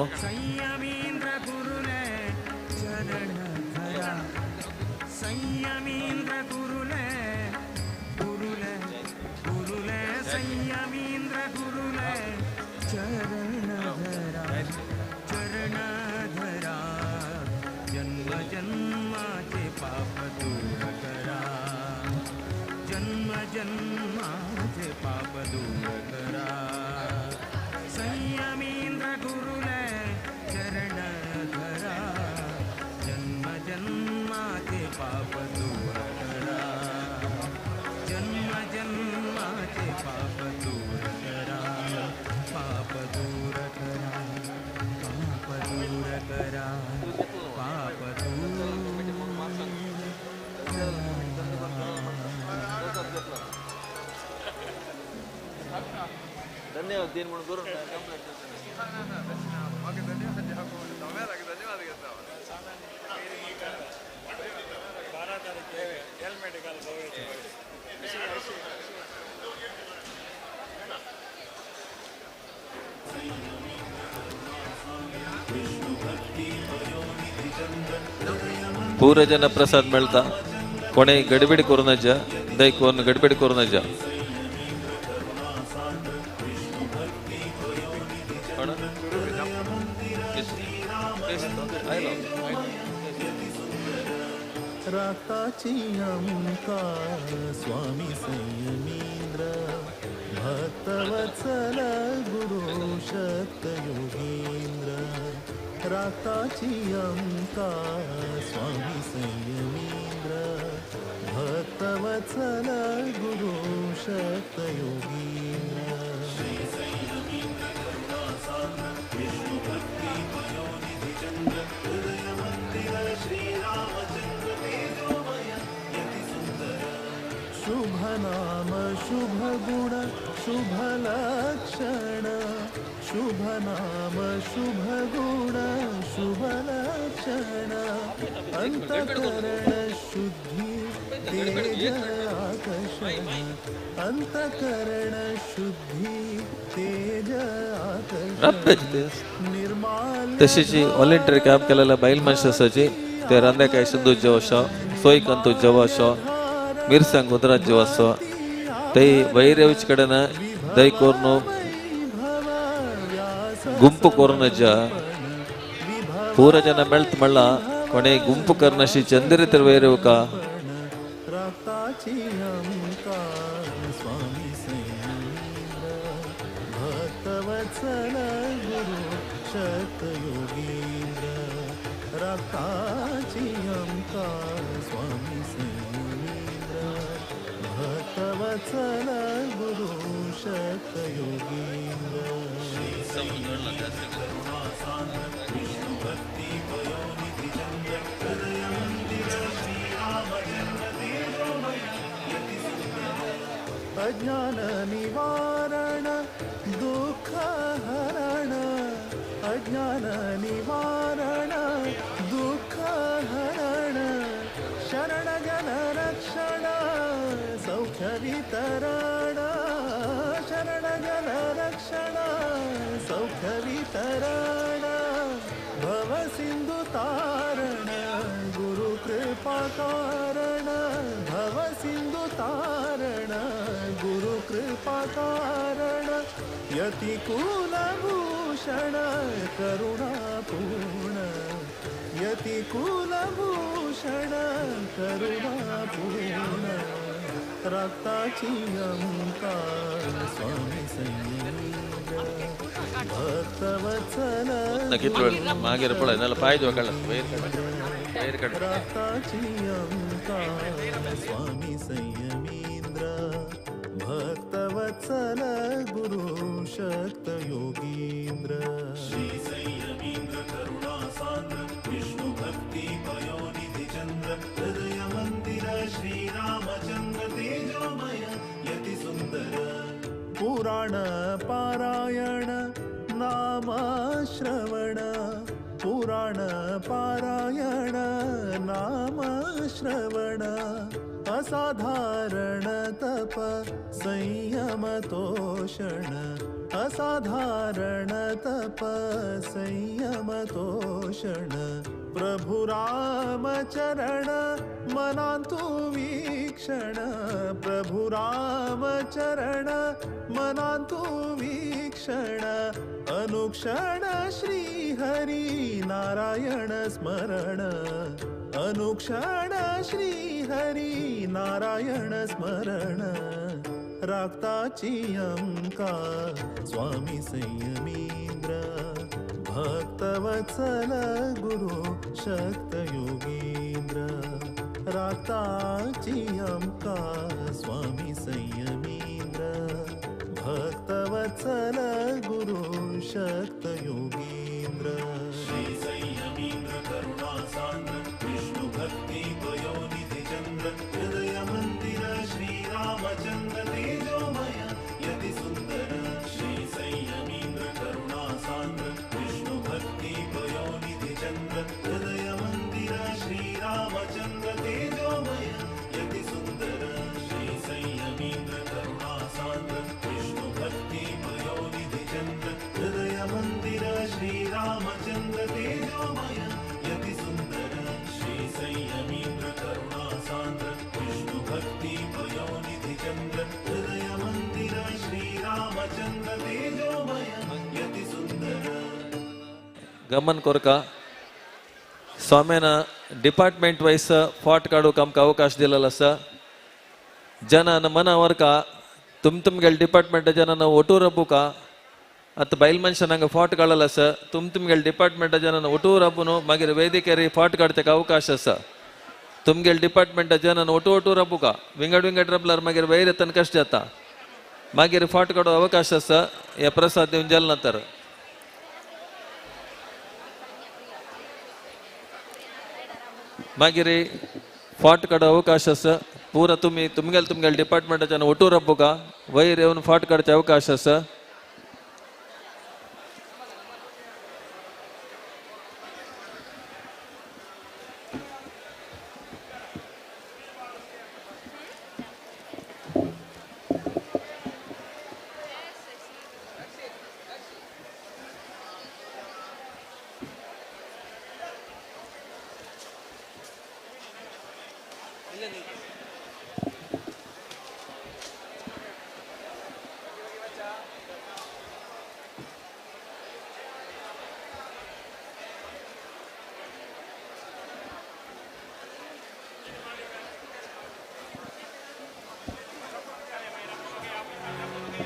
पूरा जन प्रसाद मेळटा कोणे गडबड करूं नजा दयकून गडबड करूं नजा. स्वामी संयमींद्र भक्तवत्सल गुरु शक्त योगींद्र राताची अंका स्वामी संयमींद्र भक्तवत्सल गुरु शक्त योगींद्र. शुभ नाम शुभ गुण शुभ लक्षण शुभ नाम शुभ गुण शुभ लक्षण अंतकरण शुद्धी तेज आकर्षण अंतकरण शुद्धी तेज आकर्षण निर्माल. तशीच व्हॉलेंटियर काम केलेल्या बायल मनशाची ते रांद्याकाय सिंधू जेवशो सोयकंतू जेवशो मिरसांग उदरात जेवसो ते वैर येवचे कडेन दय करून गुंपು करून ಪೂರ ಜನ ಮೆಳ್ತ ಮಳ್ಳ ಕೊನೆ ಗುಂಪು ಕರ್ನಶಿ ಚಂದಿರಿತರ ವೈರವಕ. ರಾತಾಚಿ ಅಂಕ ಸ್ವಾಮಿ ಸಂಯಮೀಂದ್ರ भक्तवत्सल गुरु शक्त योगींद्र राखताची आमकां स्वामी संयमींद्र भक्तवत्सल गुरु शक्त योगींद्र विष्णु भक्ति पयोनिधि चंद्र हृदय मंदिर श्री रामचंद्र तेजोमय यति सुंदर अज्ञान निवारण दुःख हरण अज्ञान निवारण दुःख हरण शरण जन रक्षण सौख्य वितरण शरण जन रक्षण सौख्य वितरण भव सिंधु तारण गुरु कृपा कारण भव सिंधु तारण गुरु कृपा कारण यति कुलभूषण करुणापूर्ण यति कुलभूषण करुणापूर्ण राखताची आमकां स्वामी संयमींद्र भक्तवत्सल मागीर पळय नाल्यार पांय धुवं वयर काड राखताची आमकां स्वामी संयमींद्र भक्तवत्सल गुरु शक्त योगींद्र श्री संयमींद्र करुणा सांद्र विष्णु भक्ति पयोनिधि चंद्र हृदय मंदिर श्री रामचंद्र तेजोमय यति सुंदर पुराण पारायण नाम श्रवण पुराण पारायण नाम श्रवण असाधारण तप संयम तोषण असाधारण तप संयम तोषण प्रभु राम चरण मनांतु वीक्षण प्रभु राम चरण मनांतु वीक्षण अनुक्षण श्री हरि नारायण स्मरण अनुक्षण श्री हरि नारायण स्मरण राखताची आमकां स्वामी संयमींद्र भक्तवत्सल गुरु शक्त योगींद्र राखताची आमकां स्वामी संयमींद्र भक्तवत्सल गुरु शक्त योगींद्र श्री संयमींद्र करुणा सांद्र विष्णु भक्ति पयोनिधि चंद्र हृदय मंदिर श्री रामचंद्र तेजोमय यति सुंदर श्री संयमींद्र करुणा सांद्र विष्णु भक्ति पयोनिधि चंद्र हृदय मंदिर श्री रामचंद्र तेजोमय यति सुंदर श्री संयमींद्र करुणा सांद्र विष्णु भक्ति पयोनिधि चंद्र हृदय मंदिर श्री रामचंद्र तेजोमय यति सुंदर श्री संयमींद्र करुणा सांद्र विष्णु भक्ति पयोनिधि चंद्र हृदय मंदिर श्री रामचंद्र तेजोमय यति सुंदर गमन कोरका स्वाम्यान डिपार्टमेंट वायज फाट काडूंक आमकां अवकाश दिलेलो आसा जनान मना व्हरका तुम तुमगेले डिपार्टमेंट जनान ಒಟ್ಟು ರಬ್ಬುಕ आतां बायल मनशान हांगा फाट काडलेलो आसा तुम तुमगेले डिपार्टमेंटा जनान ಒಟ್ಟು रब्बुनो मागीर वेदिकेर फाट काडचेक अवकाश आसा तुमगेले डिपार्टमेंटा जनान ಒಟ್ಟು ಒಟ್ಟು रब्बुका विंगड विंगड रबल्यार मागीर वयर येतना कशें जाता मागीर फाट काडूंक अवकाश आसा हे प्रसाद दिवन जाले नंतर मागीर फाट काडूंक अवकाश आसा पुरा तुमी तुमगेले तुमगेले डिपार्टमेंटाच्यान ಒಟ್ಟು रब्बुका वयर येवन फाट काडचे अवकाश आसा.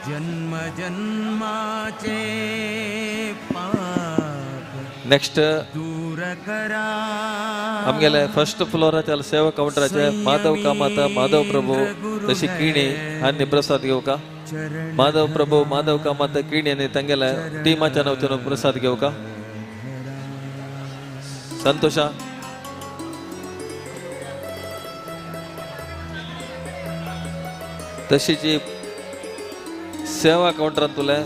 जन्म जन्माचे पाप नेक्स्ट दूर करा. आमगेले फर्स्ट फ्लोराच्या सेवा काउंटराचे माधव कामत, माधव प्रभू तशी किणी आनी प्रसाद घेवका. माधव प्रभू, माधव कामत, किणी आनी तांगेले टिमाच्या नांवच्यान प्रसाद घेवका. संतोषा तशीची सेवा काउंटरान तुले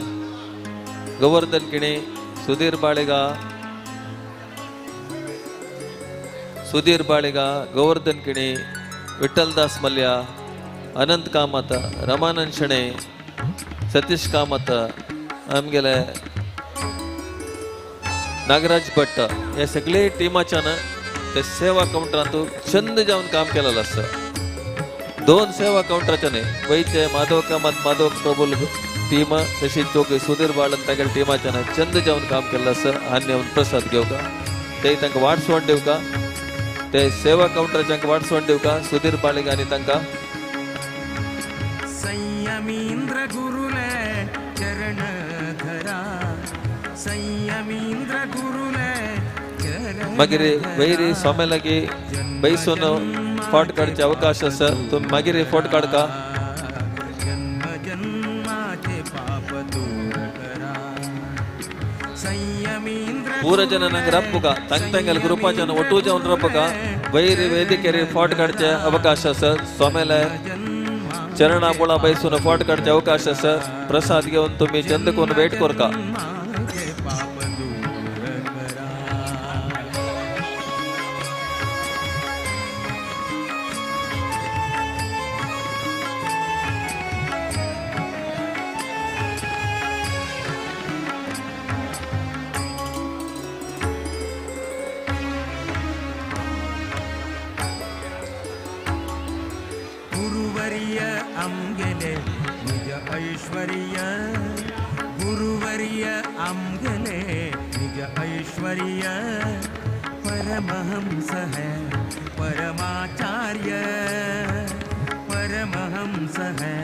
गोवर्धन किणी, सुधीर बाळिगा, सुधीर बाळिगा, गोवर्धन किणी, विठ्ठलदास मल्ल्या, अनंत कामत, रमानंद शणे, सतीश कामत, आमगेले नागराज भट्ट हे सगळे टिमाच्यान ते सेवा काउंटरांत चंद जावन काम केलेलं आसता. दोन सेवा काउंटराच्याने वयचे माधव कामत, माधव प्रभू टीम तशीच चोकी सुधीर बाळन तागेले टिमाच्यान चंद जावन काम केल्लो आसा. आनी प्रसाद घेवका ते तांकां वाटसवण दिवका, ते सेवा काउंटराच्या वाटसवण दिवका सुधीर बाळिगा आनी तांकां. संयमींद्र गुरुले चरण धरा, संयमींद्र गुरुले चरण. मागीर वैरी स्वामी लागीं बैसून फोट काडचे अवकाश आसा, तुमी मागीर फोट काडका. जन्म जन्माचे पाप दूर करा. संयमींद्र ಪೂರ ಜನ ನಂಗೆ ರಪ್ಪುಗ ತಂಗ್ ತಂಗಲ್ ಗ್ರೂಪಾಚನ ಒಟ್ಟು ಜನ ರಪ್ಪುಗ ವೈರಿ ವೇದಿಕೆರಿ ಫೋಟ್ ಕಾಡ್ಚೆ ಅವಕಾಶ ಸರ್. ಸ್ವಾಮಿಲೆ ಚರಣ ಬುಳ ಬಯಸುನ ಫೋಟ್ ಕಾಡ್ಚೆ ಅವಕಾಶ ಸರ್. ಪ್ರಸಾದ್ಗೆ ಒಂದು ತುಮ್ಮಿ ಚಂದಕ್ಕೊಂದು ವೇಟ್ ಕೊರ್ಕ. पाप दूर करा. गुरुवर्य आमगेले निज ऐश्वर्य, गुरुवर्य आमगेले निज ऐश्वर्य, परमहंस है परमाचार्य, परमहंस है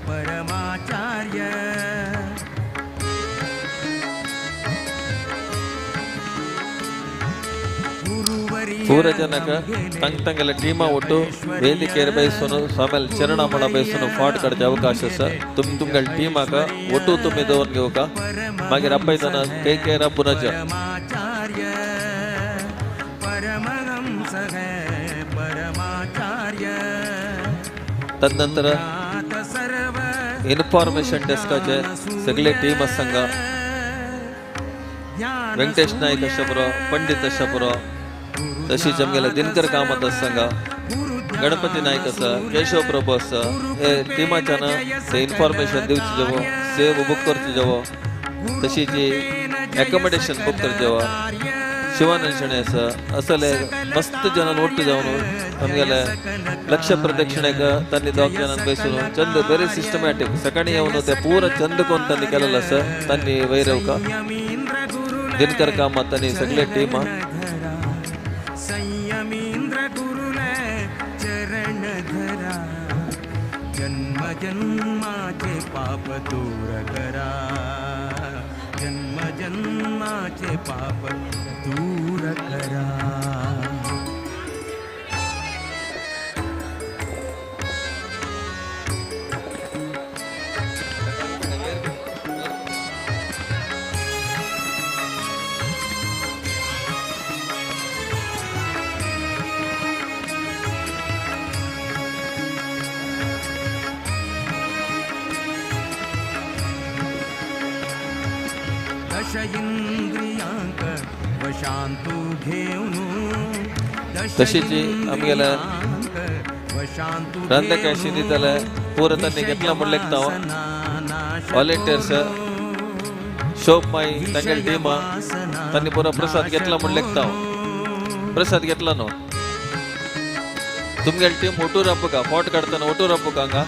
परमाचार्य. ಪೂರ ಜನಕ ತಂಗ್ ತಂಗಲ ಟೀಮ ಒಟ್ಟು ವೇದಿಕೆಯ ಬಯಸುನು ಸ್ವಾಮಿಯಲ್ಲಿ ಚರಣ ಮಣ ಬಯಸುನು ಫಾಟ್ ಕಡ್ಚೆ ಅವಕಾಶ ಸರ್. ತುಮ್ ತುಂಗಲ್ ಟೀಮಾಕ ಒಟ್ಟು ತುಂಬಿದವನ್ಗೆ ಹೋಗ ಮಾಗಿರ ಅಪ್ಪೈತನ ಕೈ ಕೈ ರಪ್ಪುನಜ. परमाचार्य परमहंस है परमाचार्य. तदनंतर ज्ञात सर्व इन्फॉर्मेशन डेस्काचे सगळे टीम आसंगा वेंकटेश नाईक अशा पंडित अशा पुरो, तशीच आमगेले दिनकर कामत आसंगा, गणपती नाईक आसा, केशव प्रभू आसा, हे टिमाच्यान ते इन्फॉर्मेशन दिवची जेवो, सेव बूक करची जेवो, तशीच एकोमोडेशन बूक करचे जेवो, शिवानंद शणै आसा, असले मस्त जनान ಒಟ್ಟು जावन आमगेले लक्ष प्रदक्षिणेक तांणी दोग जणां बैसून चंद वेरी सिस्टमॅटीक सकाळी येवन ते पूरा चंद कोण तांणी केलेलं आसा. तांणी वैरवका दिनकर कामत आनी सगळे टीम. संयमींद्र गुरुले चरण धरा, जन्म जन्माचे पाप दूर करा, जन्म जन्माचे पाप दूर करा. दश इंद्रियांक वशांतु घेऊन, तशीच आमगेले रांदकाशी दितले पूरा तांणी घेतला म्हण लेखता व्हॉलेंटियर्स शोभ माई तांगेले टीम तांणी पुरो प्रसाद घेतला म्हण लेखता. प्रसाद घेतला न्हू तुमगेले टीम ಒಟ್ಟು ರಪ್ಪುಗ ಫೋಟೋ काडताना ಒಟ್ಟು ರಪ್ಪುಗ हांगा.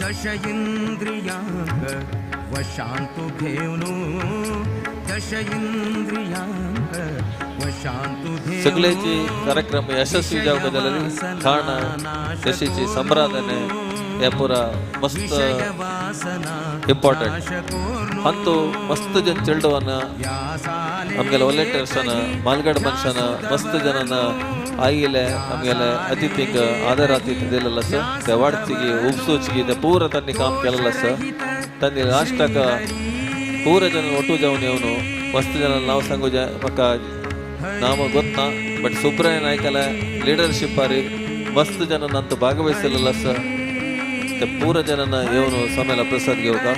दश इंद्रियांक वशांतु घेऊन, दश इंद्रियांक वशांतु घेऊन. सगळ्याची कार्यक्रम यशस्वी जावंक जाल्यार खाण तशीची संभ्रादने हे पुरा मस्त इंपॉर्टंट ಅಂತೂ ಮಸ್ತ್ ಜನ ಚೆಲ್ಡವನ್ನ ಆಮೇಲೆ ವಾಲಂಟಿಯರ್ಸನ ಮಾಲ್ಗಡ್ ಮನುಷ್ಯನ ಮಸ್ತ್ ಜನನ ಆಯಿಲೆ ಆಮೇಲೆ ಅತಿಥಿಗೆ ಆದರ ಆತಿಥ್ಯ ದಿಲ್ಲಲ್ಲ ಸರ್. ते वाडचिगी उपसोचगी ते पूरा तन्नी काम केलेलं सर. तन्नी लास्टाक पूरा जन ಒಟ್ಟು जावन येवन मस्त जन नाव सांगू म्हाका नाम ಗೊತ್ತಾ ಬಟ್ ಸುಬ್ರಾಯ ನಾಯ್ಕಲ ಲೀಡರ್ಶಿಪ್ ಆರಿ ಮಸ್ತ್ ಜನ ನಂತ ಭಾಗವಹಿಸಲಿಲ್ಲ ಸರ್. ते पूरा ಜನನ येवन ಸಮೇಲ ಪ್ರಸಾದ್ घेवका.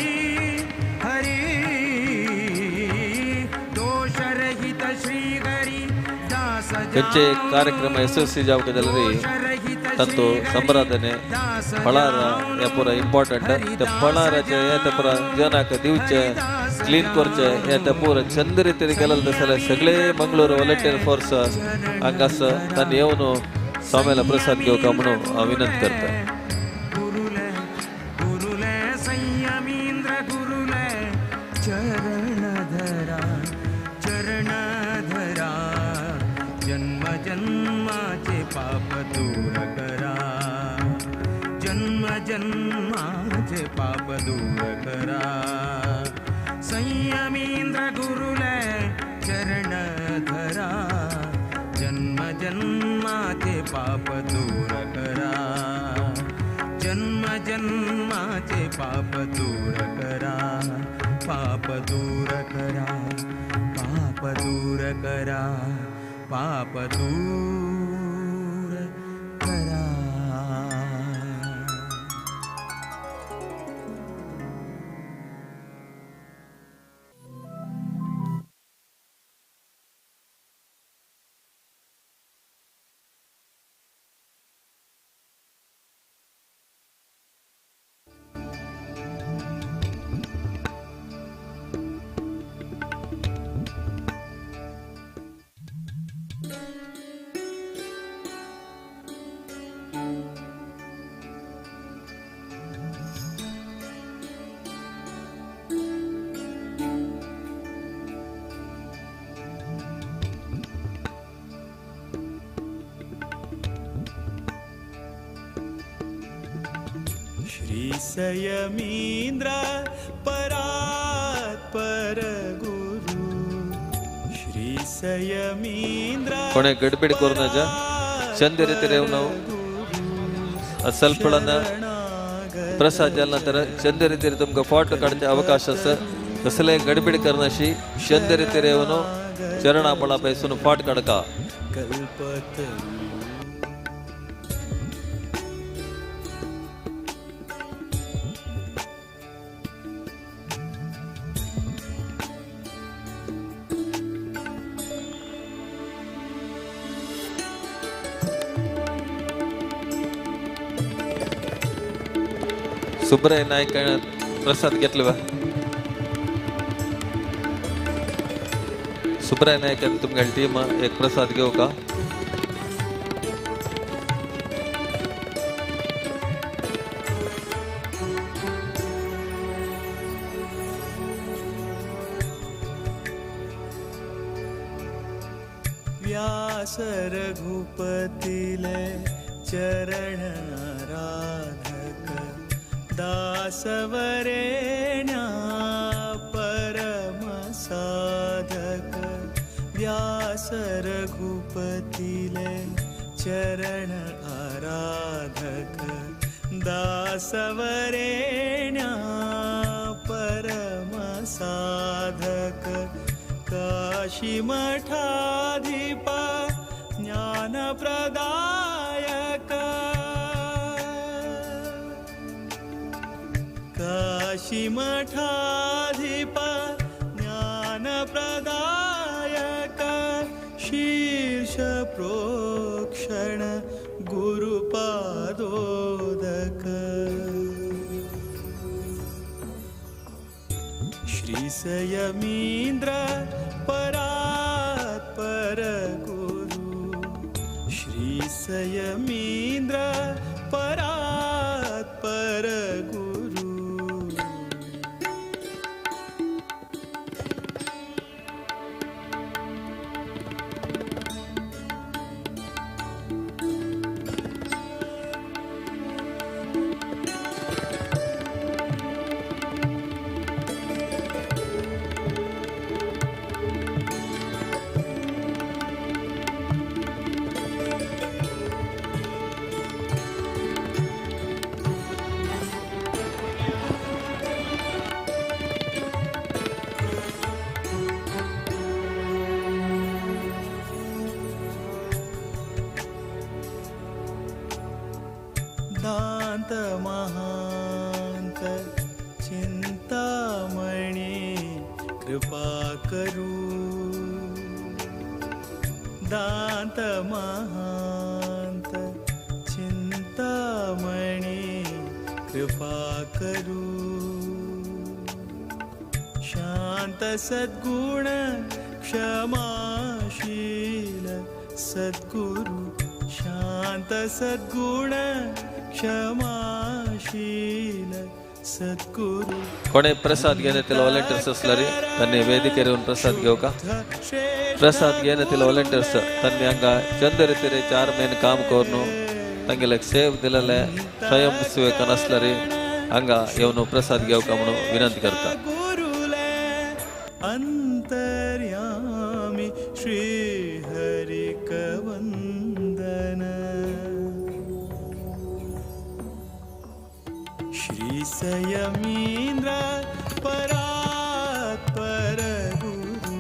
ಹೆಚ್ಚೆ ಕಾರ್ಯಕ್ರಮ ಯಶಸ್ವಿ ಜಾವಕದಲ್ಲಿ ತಂತು ಸಂಬರಾಧನೆ ಫಳಾರ हे ಪೂರ ಇಂಪಾರ್ಟೆಂಟ್. ते फळाराचे हे ते ಪೂರ ಜನक दिवचे क्लीन करचे हे ते पूरा चंद ರೀತಿಯಲ್ಲಿ केलेलं जाल्यार सगळे मंगळूर व्हॉलंटियर फोर्स हांगा आसा तांणी येवन स्वाम्याला प्रसाद घेवका म्हणून हांव विनंती करता. जन्माचे पाप दूर करा संयमींद्र गुरुले चरण धरा जन्म जन्माचे पाप दूर करा जन्म जन्माचे पाप दूर करा पाप दूर करा पाप दूर करा पाप दूर करा. संयमींद्र परात्पर गुरु श्री संयमींद्र कोणे गडबड करू नका चंद रीतीर येवन सल्पळान प्रसाद जाल्या नंतर चंद रीतीर तुमकां फोटो काडचे अवकाश आसा. कसले गडबड करनाशी चंद रीतीर येवन चरणा पळा पैसून फोटो काडका. सुब्राय नायक प्रसाद घेतलो बा. सुब्राय नायक आनी तुमगेली टीम एक प्रसाद घेवका. व्यास रघुपतिले चरण आराधक दासवरेण्या परम साधक व्यास रघुपतिले चरण आराधक दासवरेण्या परम साधक काशी मठाधिपा ज्ञानप्रदायक काशी मठाधिप ज्ञानप्रदायक शीर्ष प्रोक्षण गुरुपादोदक श्री संयमींद्र परात्पर गुरु श्री संयमींद्र परात्पर गुरु. दांत महांत चिंतामणि कृपा करू। दांत महांत चिंतामणि कृपा करू। शांत सद्गुण क्षमाशील सद्गुरु, शांत सद्गुण क्षमाशील सद्गुरु। कोणे प्रसाद घेऊन येतील व्हॉलेंटियर्स असल्यारी त्यांनी वेदिकेर येऊन प्रसाद घेऊ का? प्रसाद घेऊन येतील व्हॉलेंटियर्स त्यांनी हांगा चंद रितीरे 4 म्हयने काम करून तांगेले सेव दिलेले स्वयं सेवकान असल्यारी हांगा येवन प्रसाद घेऊ का म्हणून विनंती करता. अंतर्यामी श्री हरि कवंदन। श्री सयमींद्र परात्पर गुरु,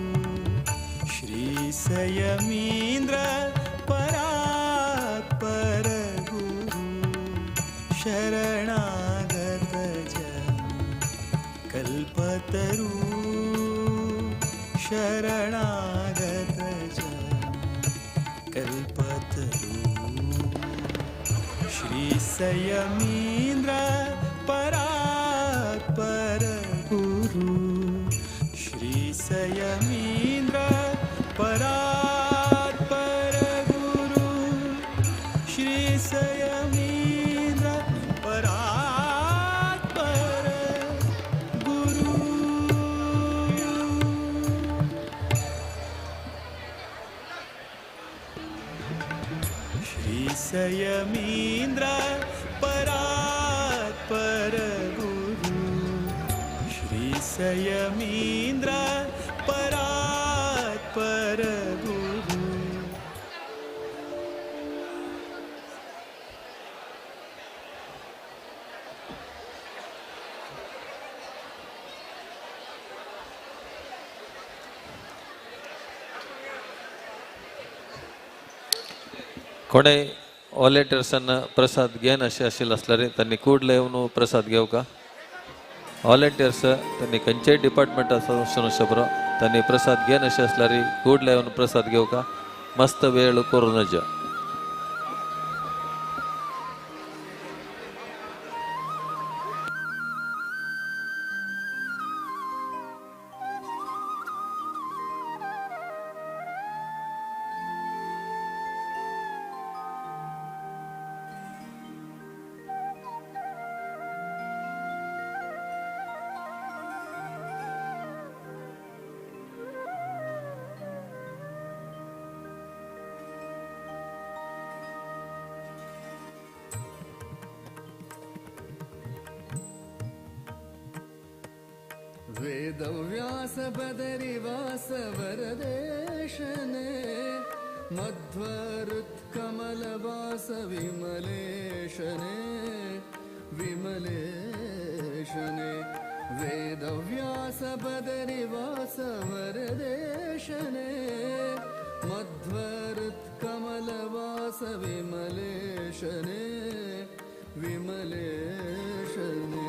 श्री सयमींद्र परात्पर गुरु, शरणागत जन कल्पतरू, शरणागत जन कल्पतरू। श्री सयमींद्र परात्पर गुरु, श्री सयमींद्र परात्पर गुरु, श्री सयमींद्र परात्पर गुरु। श्री सयमींद्र परात्पर गुरु, श्री सयमींद्र परात्पर गुरु। कोणे व्हॉलेंटियर्सान प्रसाद घेन अशें आशिल्लें आसल्यार तांणी कूडले येवन प्रसाद घेवं का? व्हॉलेंटियर्स तांणी खंयचेय डिपार्टमेंट आसूं शकता, तांणी प्रसाद घेन अशें आसल्यार कूडले येवन प्रसाद घेवं का? मस्त वेळ करूं नजा. वेदव्यास बदरिवास वरदेशने मध्वरुत्कमलवास विमलेशने विमलेशने। वेदव्यास बदरिवास वरदेशने मध्वरुत्कमलवास विमलेशने विमलेशने।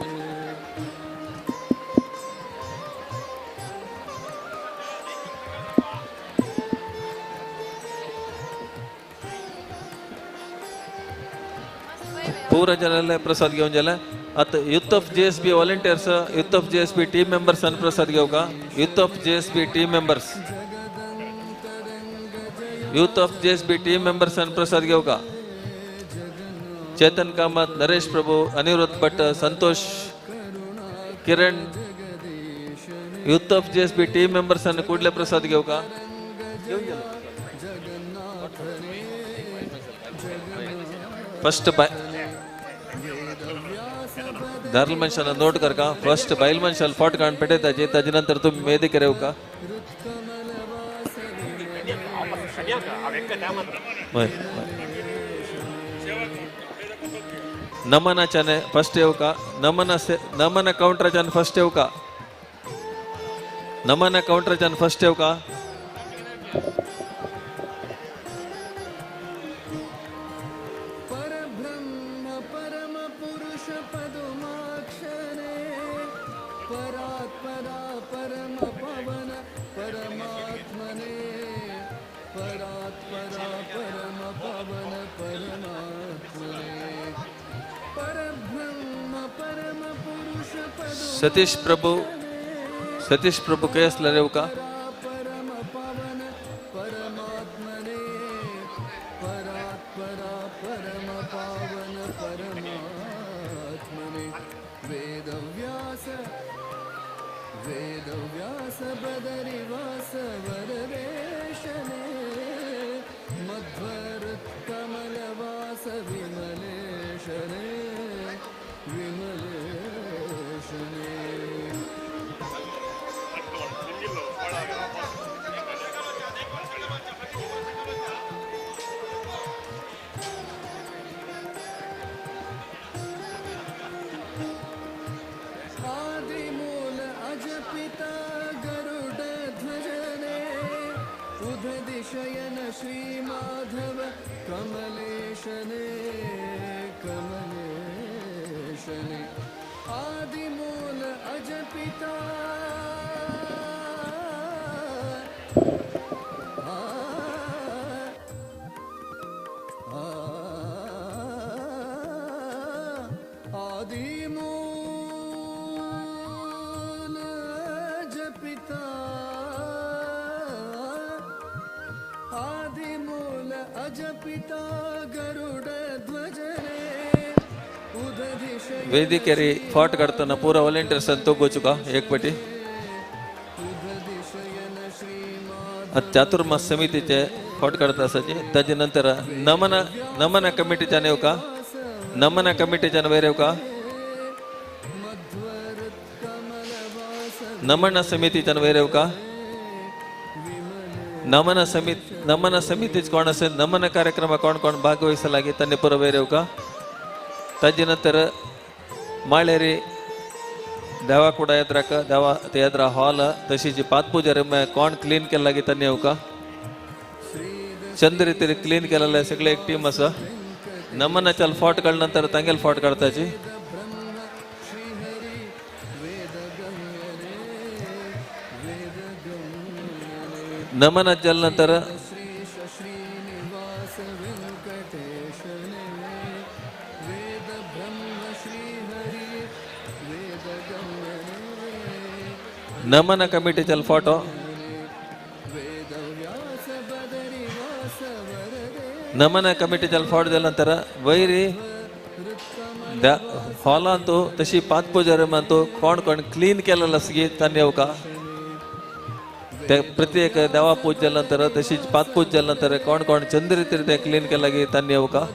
पूरा जनाले प्रसाद घेऊन गेला. आता youth of J S B volunteers, youth of J S B team members आणि प्रसाद घेऊ का? Youth of J S B team members, youth of J S B team members आणि प्रसाद घेऊ का? Chetan Kamath, Naresh Prabhu, Anirudh Bhat, Santosh, Kiran, youth of J S B team members आणि कुठले प्रसाद घेऊ का? फर्स्ट बाय दारल मनशान note कर का? फर्स्ट बैल मनशाल फोट काढून पेटयताची, ताजे नंतर तुम्ही मेदी येऊ का? नमनाच्याने फर्स्ट येऊ का? नमन नमन काउंटराच्यान फर्स्ट येऊ का? नमन काउंटराच्यान फर्स्ट येऊ का? परब्रह्म परम सतीश प्रभू, सतीश प्रभू खंय आसले रे उका? वेदिकेरी फाट काडटना पुरा वॉलंटियर्सान तोगोचुका एक पटी चातुर्मास समितीचे फाट काडता आसाची. ताजे नंतर नमन नमन कमिटीच्यान येवका, नमन कमिटीच्यान वयर येवका, नमन समितीच्यान वयर येवका, नमन समिती नमन समितीच कोण असेल नमन कार्यक्रमा कोण कोण भागवहिसलागी तांणी पुरो वयर येवका. ताजे नंतर माळेरी देवाकुडा येत्राक देवा तियात्रा हॉल तशीच पातपूजा कोण क्लीन केला लागी तांणी येवका. चंद्र तरी क्लीन केलेले सगळे एक टीम आसा. नमनाच्या फोट काडल्या नंतर तांगेल फोट काडताची. नमनात जाल्या नंतर नमन कमिटीच्या फोटो नमन कमिटीच्या फोटो जाल्या नंतर वैरी हॉलांतू तशी पातपूजा रूमांतू कोण कोण क्लीन केलेलं आसगी तांणी येवका. ते प्रत्येक देवा पूज जाल्या नंतर तशीच पातपूज जाल्या नंतर कोण कोण चंद्र तरी ते क्लीन केला की तांणी येवका.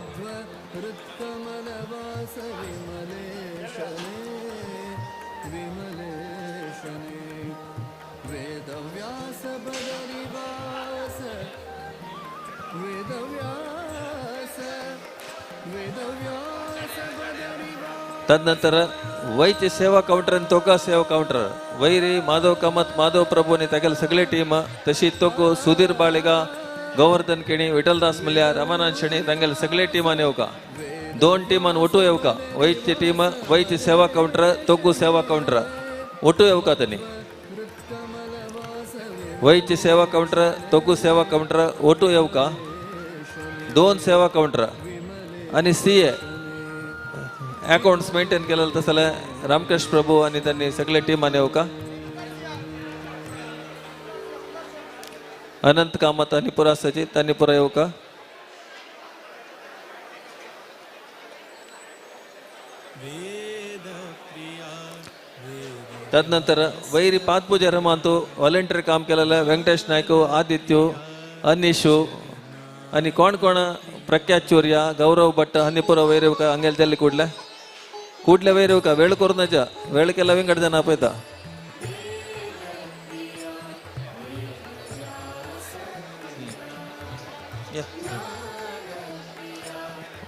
तदनंतर वैचे सेवा काउंटर आणि तोका सेवा काउंटर वैरी माधव कामत माधव प्रभू आणि तागेले सगळे टीम तशी तोको सुधीर बाळिगा गोवर्धन केणी विठलदास मल्या रमानंद शेणी तांगेले सगळे टीमान येवका. दोन टीमान ಒಟ್ಟು येवका. वैचे टीम वैचे सेवा काउंटर तोगू सेवा काउंटर ಒಟ್ಟು येवका. तनी वैचे सेवा काउंटर तोगू सेवा काउंटर ಒಟ್ಟು येवका. दोन सेवा काउंटर आणि सी ए अकाउंट्स मेंटेन केलेलं तसं रामकृष्ण प्रभू आणि त्यांनी सगळे टीमान येवका. अनंत कामत आणि पुरा आसाची त्यांनी पुरा येवका. तदनंतर वैरी पातपूजा रमांतू व्हॉलेंटियर काम केलेलं वेंकटेश नायक आदित्य अनिशू आणि कोण कोण प्रख्यात चोर्या गौरव भट्ट हांणी पुरा वयर येवका. हांगेले जाल्ले कुडले कुडले वयर येवका. वेळ करूं वेळ केला विंगड जाण आपयता.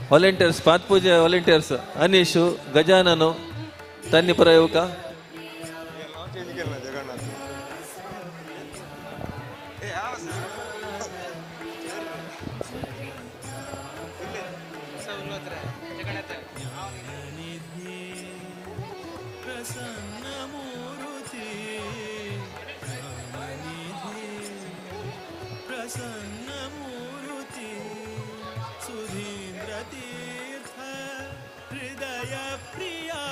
व्हॉलेंटियर्स पातपूजा व्हॉलेंटियर्स अनिशू गजानन तांणी पुरा येवका. सुधीन्द्र तीर्थ हृदय प्रिया।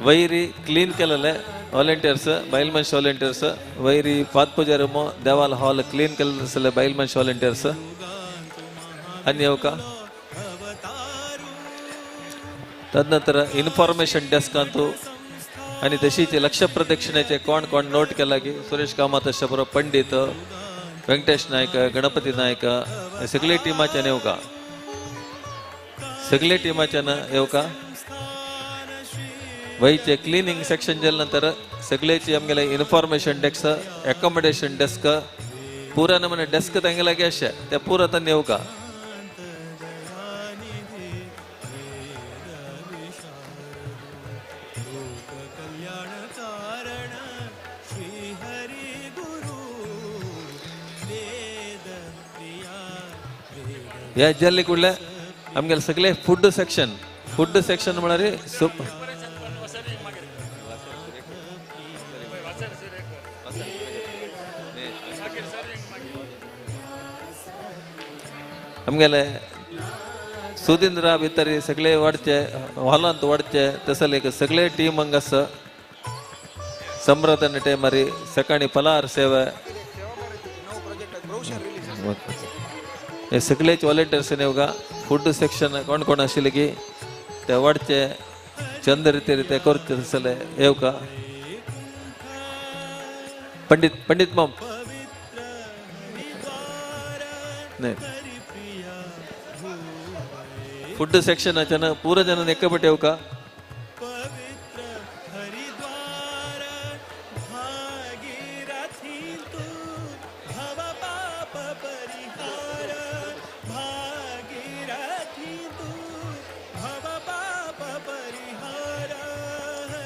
वैरी क्लीन केलेले व्हॉलेंटियर्स बायल मनश व्हॉलेंटियर्स वैरी पाद पूजा रूम देवाल हॉल क्लीन केलेले आसले बायल मनश व्हॉलेंटियर्स आनी येवका. तदनंतर इन्फॉर्मेशन डेस्कांतू आनी तशीच लक्ष प्रदक्षिणेचे कोण कोण नोट केला की सुरेश कामत अशा पंडित वेंकटेश नायक गणपती नायक सगळे टिमाच्यान येवका सगळे टिमाच्यान येवका. वयचे क्लिनींग सेक्शन जाले नंतर सगळेची आमगेले इन्फॉर्मेशन डेस्क एकोमोडेशन डेस्क पुरा नमूने डेस्क तांगेलागे अशें ते पुरा तांणी येवका. ह्या जाल्ले कुडले आमगेले सगळे फूड सेक्शन फूड सेक्शन म्हळ्यार सूप आमगेले सुदींद्रा भितर सगळे वाडचे हॉलांत वाडचे तसले सगळे टीम हांगा आसा. सम्राट टायमार सकाळी फलाहार सेवा हे सगळेच व्हॉलेंटियर्स येवका. फूड सेक्शन कोण कोण आशिल्ले की ते वाडचे चंद रिते ते करचे तसले येवका. पंडित पंडित माम न्हय फूड सेक्शनाच्यान पुरा जण एकपट येवका.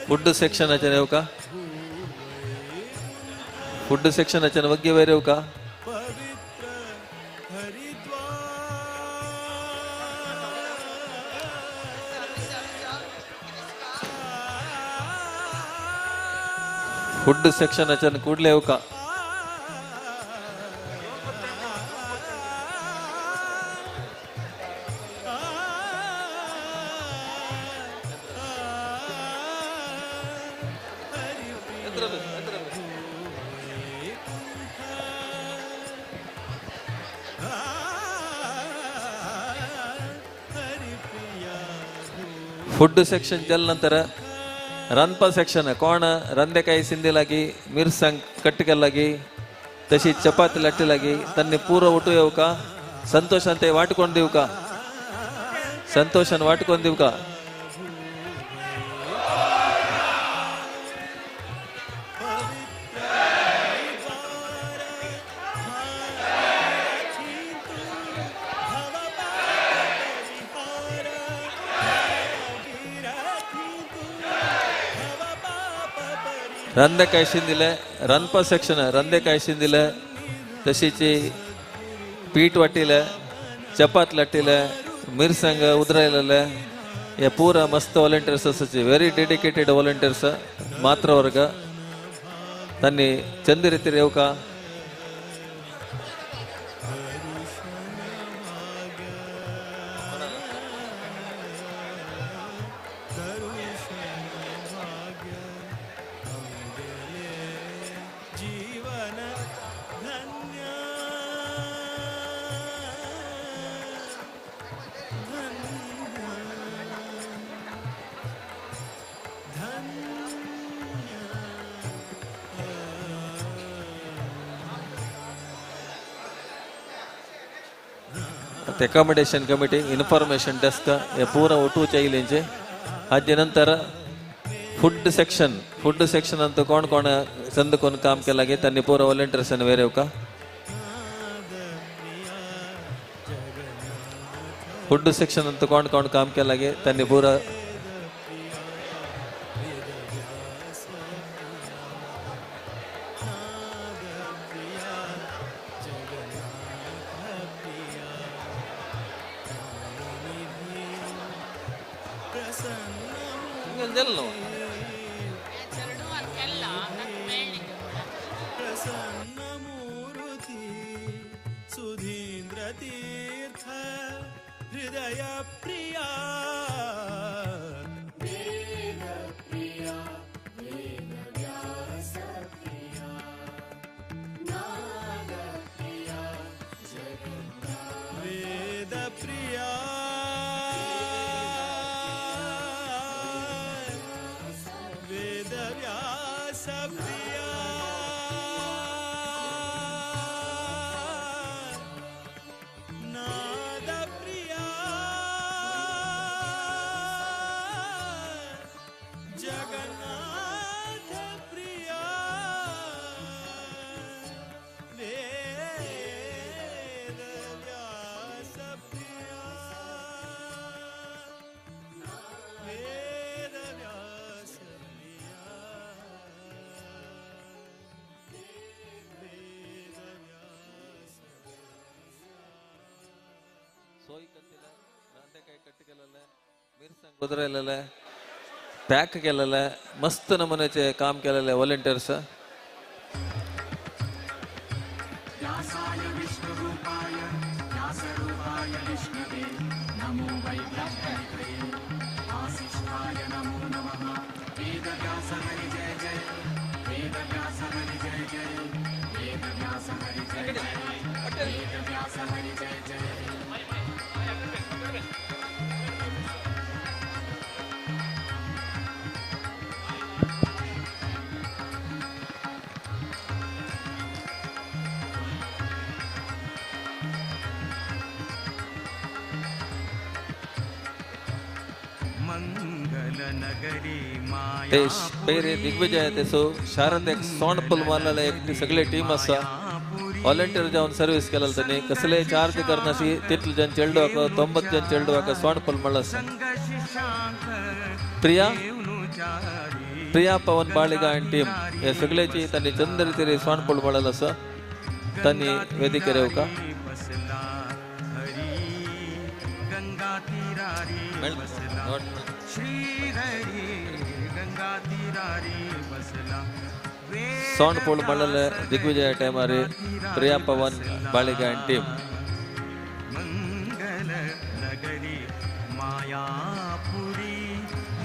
फूड सेक्शनाच्यान येवका फूड सेक्शनाच्यान वग्गे वयर येवका. फूड सेक्शनाच्यान ಕೂಡಲೇ येवका. फूड सेक्शन जाले नंतर रांदपा सेक्शन कोण रांदेकाय सिंदी लागी मिरसांग कट केलागी तशी चपाती लाटी लागी तांणी पुरो उठू येवका. संतोषान ते वाटकोन दिवका संतोषान वाटकोन दिवका. रांदेकाय शिंदिले रांदपा सेक्शन रांदेकाय शिंदिले तशीच पीठ वाटिले चपात लाटिले मिरसांग उदरायलेले हे पुरा मस्त व्हॉलेंटियर्स आसाचे व्हेरी डेडिकेटेड व्हॉलेंटियर्स मात्र वर्ग तांणी चंद रितीर येवका. अकोमोडेशन कमिटी इन्फॉर्मेशन डेस्क हे पूरा ಒಟ್ಟು ಚೈಲೆಂಜೆ हाजे नंतर फूड सेक्शन अंत कोण कोण चंद कोण काम केलागे त्यांनी पूरा व्हॉलेंटियर्स वेर येवका. फूड सेक्शन अंत कोण कोण काम केलागे त्यांनी पूरा हृदय प्रिया सोय करतिले, रांदेकाय कट केलेले, मिरसांग कुदरलेले, पॅक केलेले, मस्त नमुन्याचे काम केलेले व्हॉलंटियर्स. ते पयर दिग्विजय तेसो शारांत एक सोंड पूल मारलेले एक सगळे टीम आसा व्हॉलंटियर जावन सर्वीस केलेले तांणी कसले चार्ज करनाशी तितले जण चेडवाक 90 जण चेडवाक सोंड पूल म्हणलं आसा. प्रिया प्रिया पवन बाळिगा आनी टीम हे सगळ्याची तांणी चंद रितीन सोंड पूल म्हणलेलो आसा. तांणी वेदिकेर येवका. सोंड पूल म्हणलेले दिग्विजय टायमार प्रिया पवन बाळिगा आनी टीम. मंगल नगरी मायापुरी,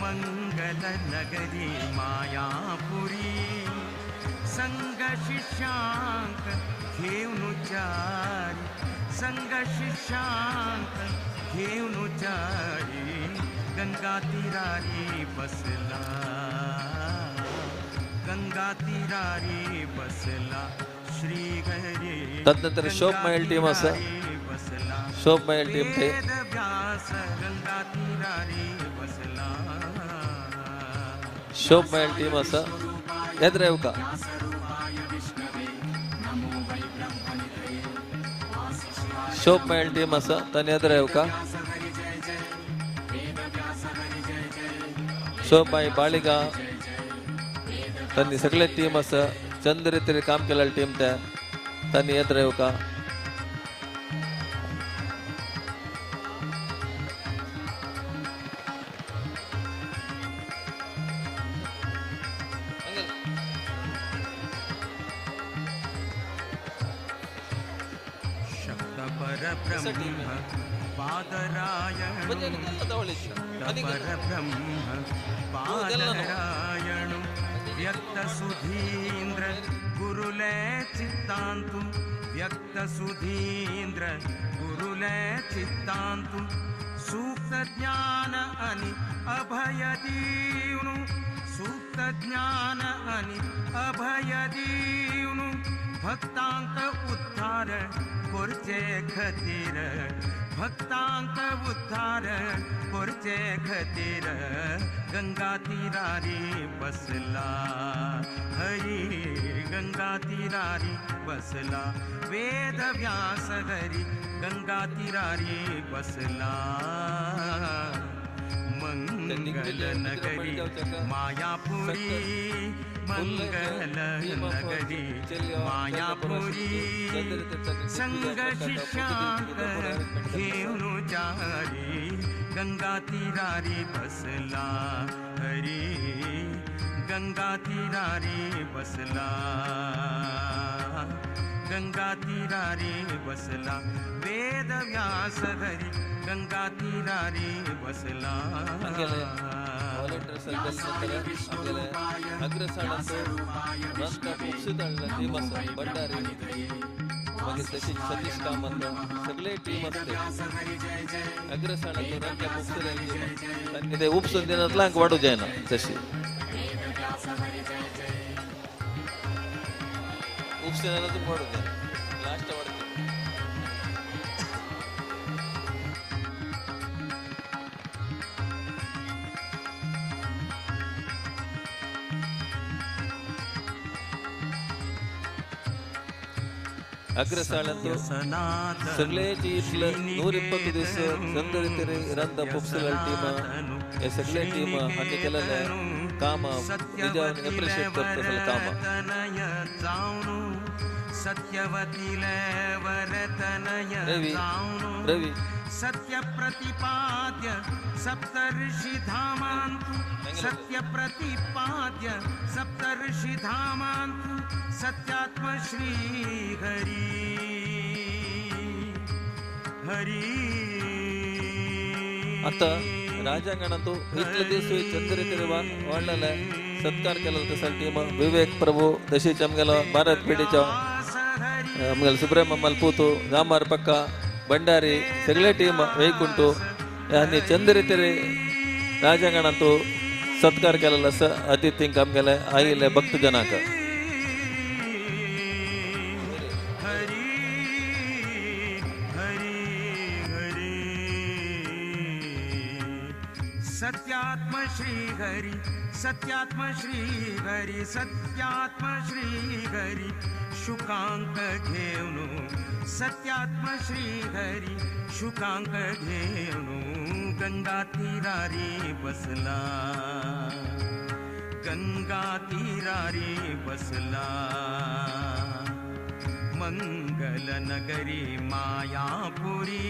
मंगल नगरी मायापुरी, संग शिष्यांक घेऊन चारी, संग शिष्यांक घेऊन चारी, गंगा तीरारी बसला, गंगा तीरारी बसला श्री हरी. तदनंतर शोभ महेल टीम आसा. शोभ महेल टीम ते गंगा तीरारी बसला. शोभ महेल टीम आसा. येत येवका. शोभ महेल टीम आसा तांणी येत येवका. शोभाई बाळिगा तांणी सगळे टीम आसा. चंद रितीन काम केलेले टीम ते तांणी येत येवका. परब्रह्म व्यक्त सुधींद्र गुरुले चित्तांतु, व्यक्त सुधींद्र गुरुले चित्तांतु, सूक्त ज्ञान आणि अभय दीवनु, सूक्त ज्ञान आणि अभय दीवनु, भक्तांक उद्धार करचे खातीर, भक्तांक उद्धार करचे खातीर, गंगा तीरारी बसला हरी, गंगा तीरारी बसला वेद व्यास हरी, गंगा तीरारी बसला. मंगल नगरी मायापुरी, मंगल नगरी मायापुरी, संग शिष्यांक घेऊन चारी, गंगा तीरारी बसला हरी, गंगा तीरारी बसला, गंगा तीरारी बसला वेद व्यास हरी, गंगा तीरारी बसला. भंडारी मागीर तशीच सतीश कामत सगळे टीम असते. अग्रसाणाचो रंग तांणी ते उपसून दिनातल्यांक वाडू जायना तशी उपसून वाडू जायना लास्ट वाडटा. अग्रसाळंतु सगळेची इतले 120 दिवस चंद रितीन रंद पुप्सुल टीम हे सगळे टीम हांणी केलेले काम निजावन एप्रिशिएट करता सगळे काम. सत्यवतीले वरतनय जावनु रवी सत्य प्रतिपाद्य सप्तर्षि धामांतु सत्य प्रतिपाद्य सप्तर्षि धामांतु सत्यात्म श्री हरि हरि. आता राजांगणांतु इतले दीस चंद्र वाडलेले सत्कार केलो त्यासाठी विवेक प्रभू तशीच आमगेलो भारत पिढीचो आमगेलो सुब्रह्मण्य पुतू रामार पक्का भंडारी सगळे टीम वैकुंठू आनी चंद्र राजांगणांतु सत्कार केलेलो आसा अतिथींक आमगेले आयिल्ले भक्तजनाक. सत्यात्म श्री हरि सत्यात्म श्री हरि सत्यात्म श्री हरि शुकांक घेवनु सत्यात्म श्री हरि शुकांक घेवनु गंगा तीरारी बसला गंगा तीरारी बसला मंगल नगरी मायापुरी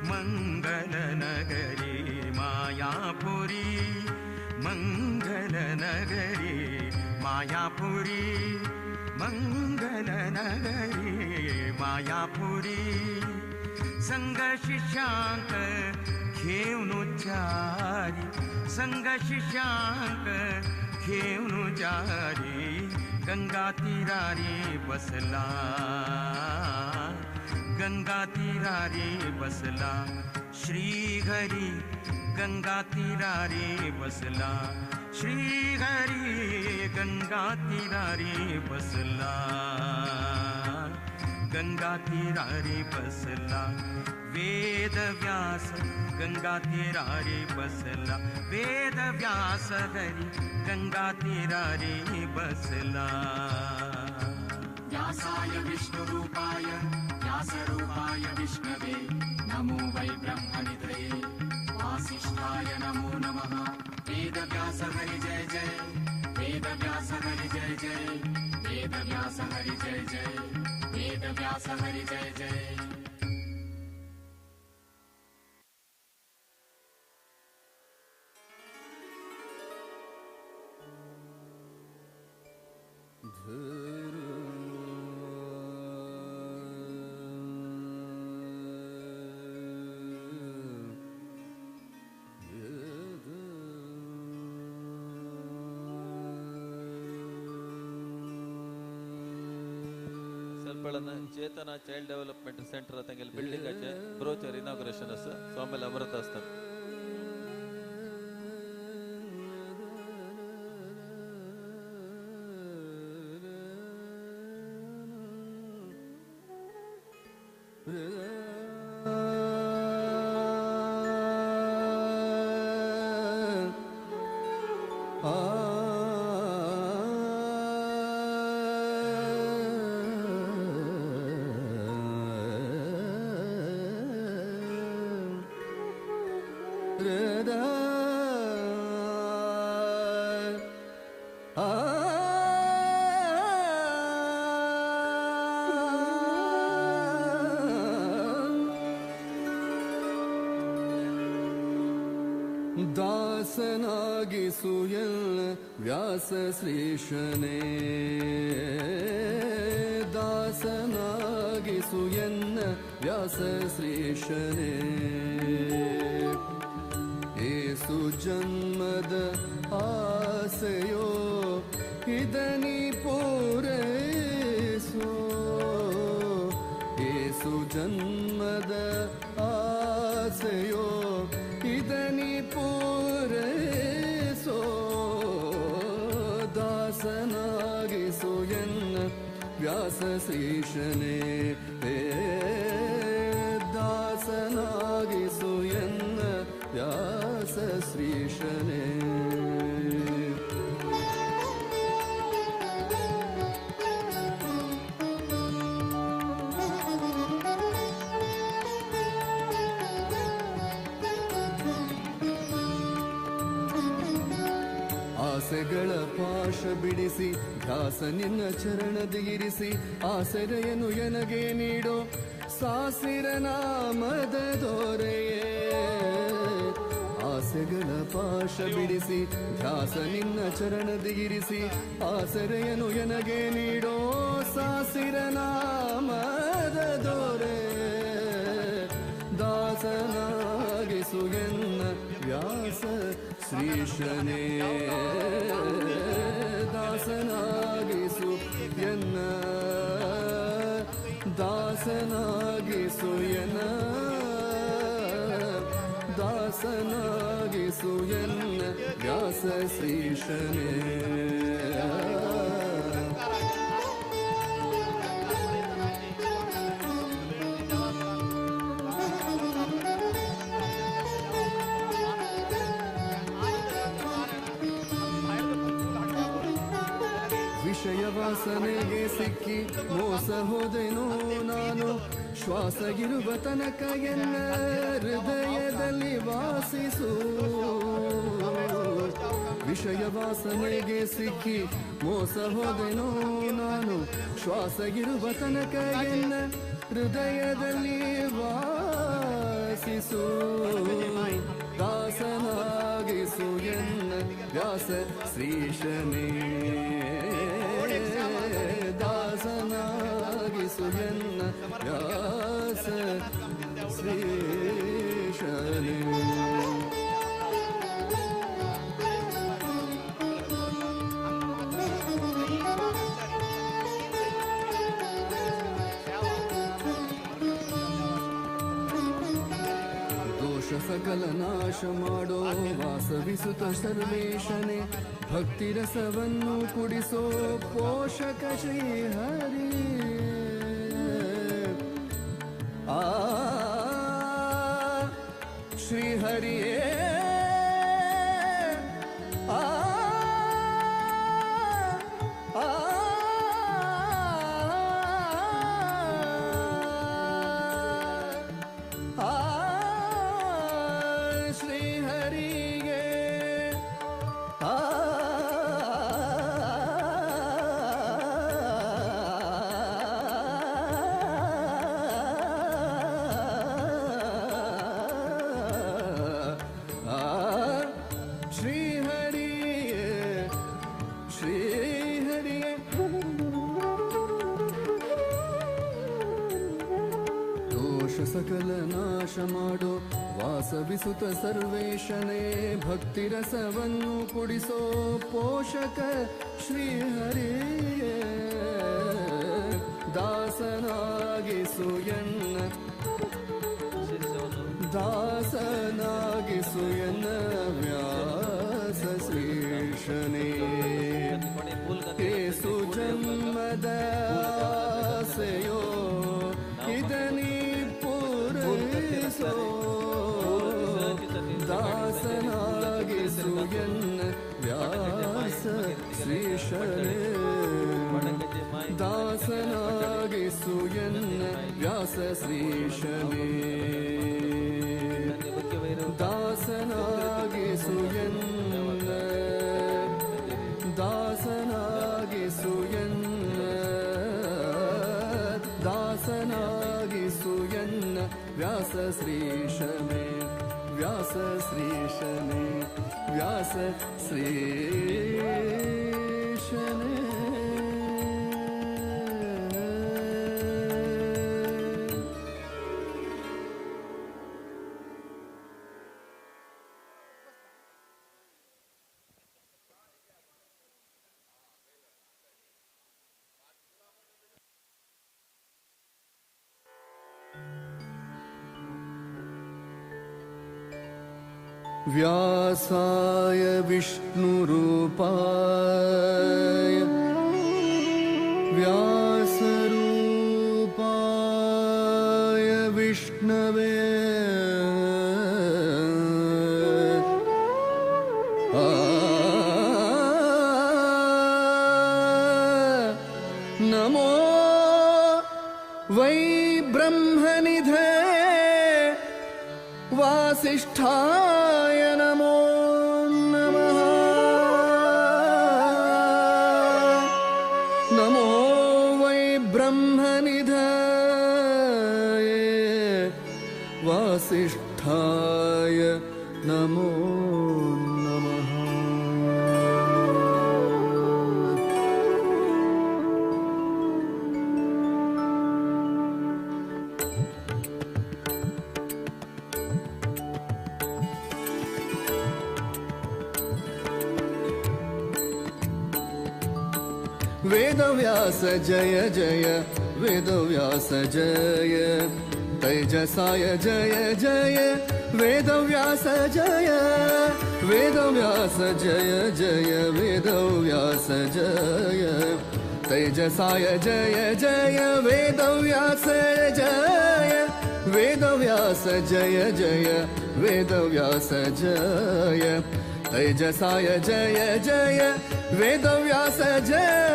मंगल नगरी मायापुरी मंगल नगरी मायापुरी मंगल नगरी मायापुरी संग शिष्यांक घेवनु चारी संग शिष्यांक घेवनु चारी गंगा तीरारी बसला गंगा तीरारी बसला श्री हरी गंगा तीरारी बसला श्री हरी गंगा तीरारी बसला गंगा तीरारी बसला वेद व्यास गंगा तीरारी बसला वेद व्यास हरी गंगा तीरारी बसला. व्यासाय विष्णुरूपाय व्यासरूपाय विष्णवे नमो वै ब्रह्मनिधये वासिष्ठाय नमो नमः. वेदव्यास हरि जय जय वेदव्यास हरि जय जय वेदव्यास हरि जय जय वेदव्यास हरि जय जय. चेतना चाइल्ड डेव्हलपमेंट सेंटर तांगेले बिल्डिंगाचे ब्रोचर इनॉग्रेशन आसा स्वामीले अमृत आसता. ದಾಸನಾಗಿಸುಯಲ್ ವ್ಯಾಸ ಶ್ರೀಶನೇ ದಾಸನಾಗಿಸುಯನ್ನ ವ್ಯಾಸ ಶ್ರೀಶನೇ ಏಸು ಜನ್ಮದ ಆಸೆಯೋ ಇದನಿ ಪೂರೈಸೋ ಏಸು ಜನ್ಮದ ಆಸೆಯೋ ಇದನಿ ಪೂರೈಸೋ ದಾಸನಾಗಿಸು ಎನ್ನ ವ್ಯಾಸ ಶ್ರೀಶನೇ ದಾಸನಾಗಿಸು ಎನ್ನ ವ್ಯಾಸ ಶ್ರೀಶನೇ. ಆಸೆಗಳ ಪಾಶ ಬಿಡಿಸಿ ಧ್ಯಾಸ ನಿನ್ನ ಚರಣದಿಗಿರಿಸಿ ಆಸರೆಯನ್ನು ಎನಗೆ ನೀಡೋ ಸಾಸಿರ ನಾಮದ ದೊರೆಯೇ. ಆಸೆಗಳ ಪಾಶ ಬಿಡಿಸಿ ಧ್ಯಾಸ ನಿನ್ನ ಚರಣದಿಗಿರಿಸಿ ಆಸರೆಯನ್ನು ಎನಗೆ ನೀಡೋ ಸಾಸಿರ ನಾಮದ ದೊರೆ. ದಾಸನಾಗಿಸು ಎನ್ನ ವ್ಯಾಸ ಶ್ರೀಶನೇ, ದಾಸನಾಗಿಸು ಎನ್ನ, ದಾಸನಾಗಿಸು ಎನ್ನ, ದಾಸನಾಗಿಸು ಎನ್ನ ವ್ಯಾಸ ಶ್ರೀಶನೇ. ವಿಷಯ ವಾಸನೆಗೆ ಸಿಕ್ಕಿ ಮೋಸ ಹೋದೆನು ನಾನು, ಶ್ವಾಸ ಇರುವ ತನಕ ಎನ್ನ ಹೃದಯದಲ್ಲಿ ವಾಸಿಸು. ವಿಷಯ ವಾಸನೆಗೆ ಸಿಕ್ಕಿ ಮೋಸ ಹೋದೆನು ನಾನು, ಶ್ವಾಸ ಇರುವ ತನಕ ಎನ್ನ ಹೃದಯದಲ್ಲಿ ವಾಸಿಸು. ದಾಸನಾಗಿಸು ಎನ್ನ ವ್ಯಾಸ ಶ್ರೀಶನೇ, ದಾಸನಾಗಿಸು ಎನ್ನ ವ್ಯಾಸ ಶ್ರೀಶನೇ. ದೋಷ ಸಕಲ ನಾಶ ಮಾಡೋ ವಾಸವಿಸುತ್ತ ಸರ್ವೇಶನೇ, ಭಕ್ತಿ ರಸವನ್ನು ಕುಡಿಸೋ ಪೋಷಕ ಶ್ರೀಹರಿ. ಆ ಶ್ರೀಹರಿಯೇ, ಆ ಆ ಆ ಶ್ರೀಹರಿಗೆ, ಆ ಶ್ರೀಹರಿಯೇ, ಶ್ರೀಹರಿಯೇ. ದೋಷ ಸಕಲ ನಾಶ ಮಾಡೋ ವಾಸವಿಸುತ್ತ ಸರ್ವೇಶನೇ, ಭಕ್ತಿ ರಸವನ್ನು ಕುಡಿಸೋ ಪೋಷಕ ಶ್ರೀಹರಿಯೇ. ದಾಸನಾಗಿಸು ಎನ್ನ, ದಾಸನಾಗಿಸು ಎನ್ನ ವ್ಯಾಸ ಶ್ರೀಶನೇ. ಏಸು ಜನ್ಮದ ಆಸೆಯೋ ಇದನಿ ಪೂರೈಸೋ, ದಾಸನಾಗಿಸು ಎನ್ನ ವ್ಯಾಸ ಶ್ರೀಶನೇ, ದಾಸನಾಗಿಸು ಎನ್ನ ವ್ಯಾಸ ಶ್ರೀಶನೇ, ದಾಸನಾಗಿಸು ಎನ್ನ, ದಾಸನಾಗಿಸು ಎನ್ನ, ದಾಸನಾಗಿಸು ಎನ್ನ ವ್ಯಾಸ ಶ್ರೀಶನೇ, ವ್ಯಾಸ ಶ್ರೀಶನೇ, ವ್ಯಾಸ ಶ್ರೀಶನೇ. व्यासाय विष्णुरूपाय व्यासरूपाय विष्णवे नमो वै ब्रह्मनिधे वासिष्ठाय नमो नमः। वासिष्ठाय नमो नमः। वेदव्यास जय जय वेदव्यास जय तैजसाय जय जय वेदव्यास जय वेदव्यास जय जय वेदव्यास जय तैजसाय जय जय वेदव्यास जय वेदव्यास जय जय वेदव्यास जय तैजसाय जय जय वेदव्यास जय।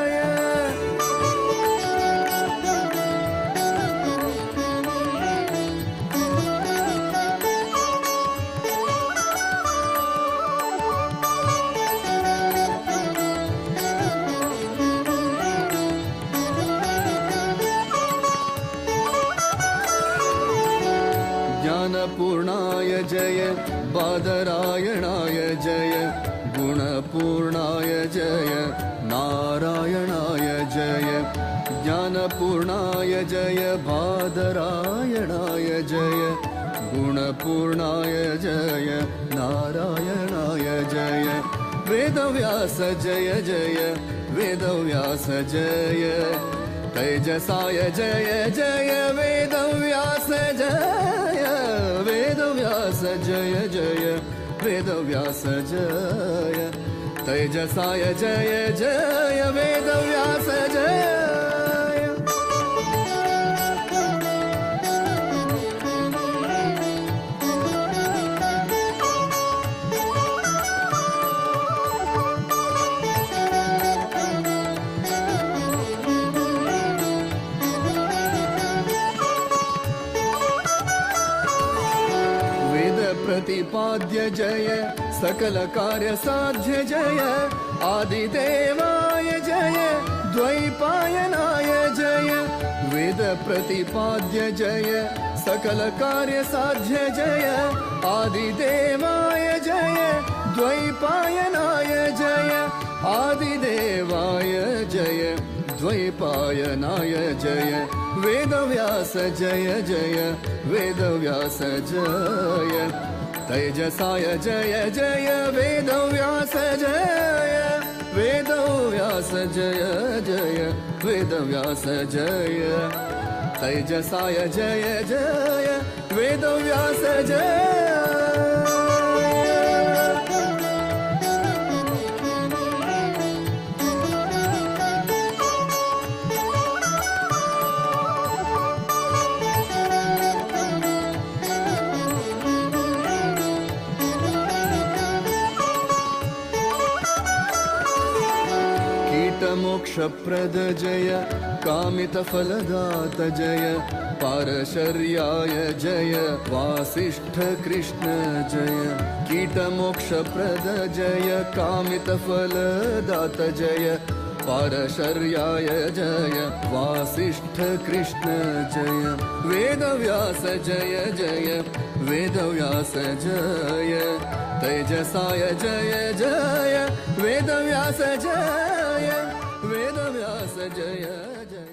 ज्ञानपूर्णाय जय बादरायणाय जय गुणपूर्णाय जय नारायणाय जय ज्ञानपूर्णाय जय बादरायणाय जय गुणपूर्णाय जय नारायणाय जय वेदव्यास जय जय वेदव्यास जय तैजसाय जय जय वेदव्यास जय वेदव्यास जय जय वेदव्यास जय तैजसाय जय जय वेदव्यास जय। प्रतिपाद्य जय सकल कार्य साध्य जय आदिदेवाय जय द्वैपायनाय जय वेद प्रतिपाद्य जय सकल कार्य साध्य जय आदिदेवाय जय द्वैपायनाय जय आदिदेवाय जय द्वैपायनाय जय वेदव्यास जय जय वेदव्यास जय तैजसाय जय जय वेदव्यास जय वेदव्यास जय जय वेदव्यास जय तैजसाय जय जय वेदव्यास जय। मोक्षप्रद जय कामितफलदात जय पारशर्याय जय वासिष्ठ कृष्ण जय कीटमोक्षप्रद जय कामितफलदात जय पारशर्याय जय वासिष्ठ कृष्ण जय वेदव्यास जय जय वेदव्यास जय तैजसाय जय जय वेदव्यास जय वेदव्यास जय जय।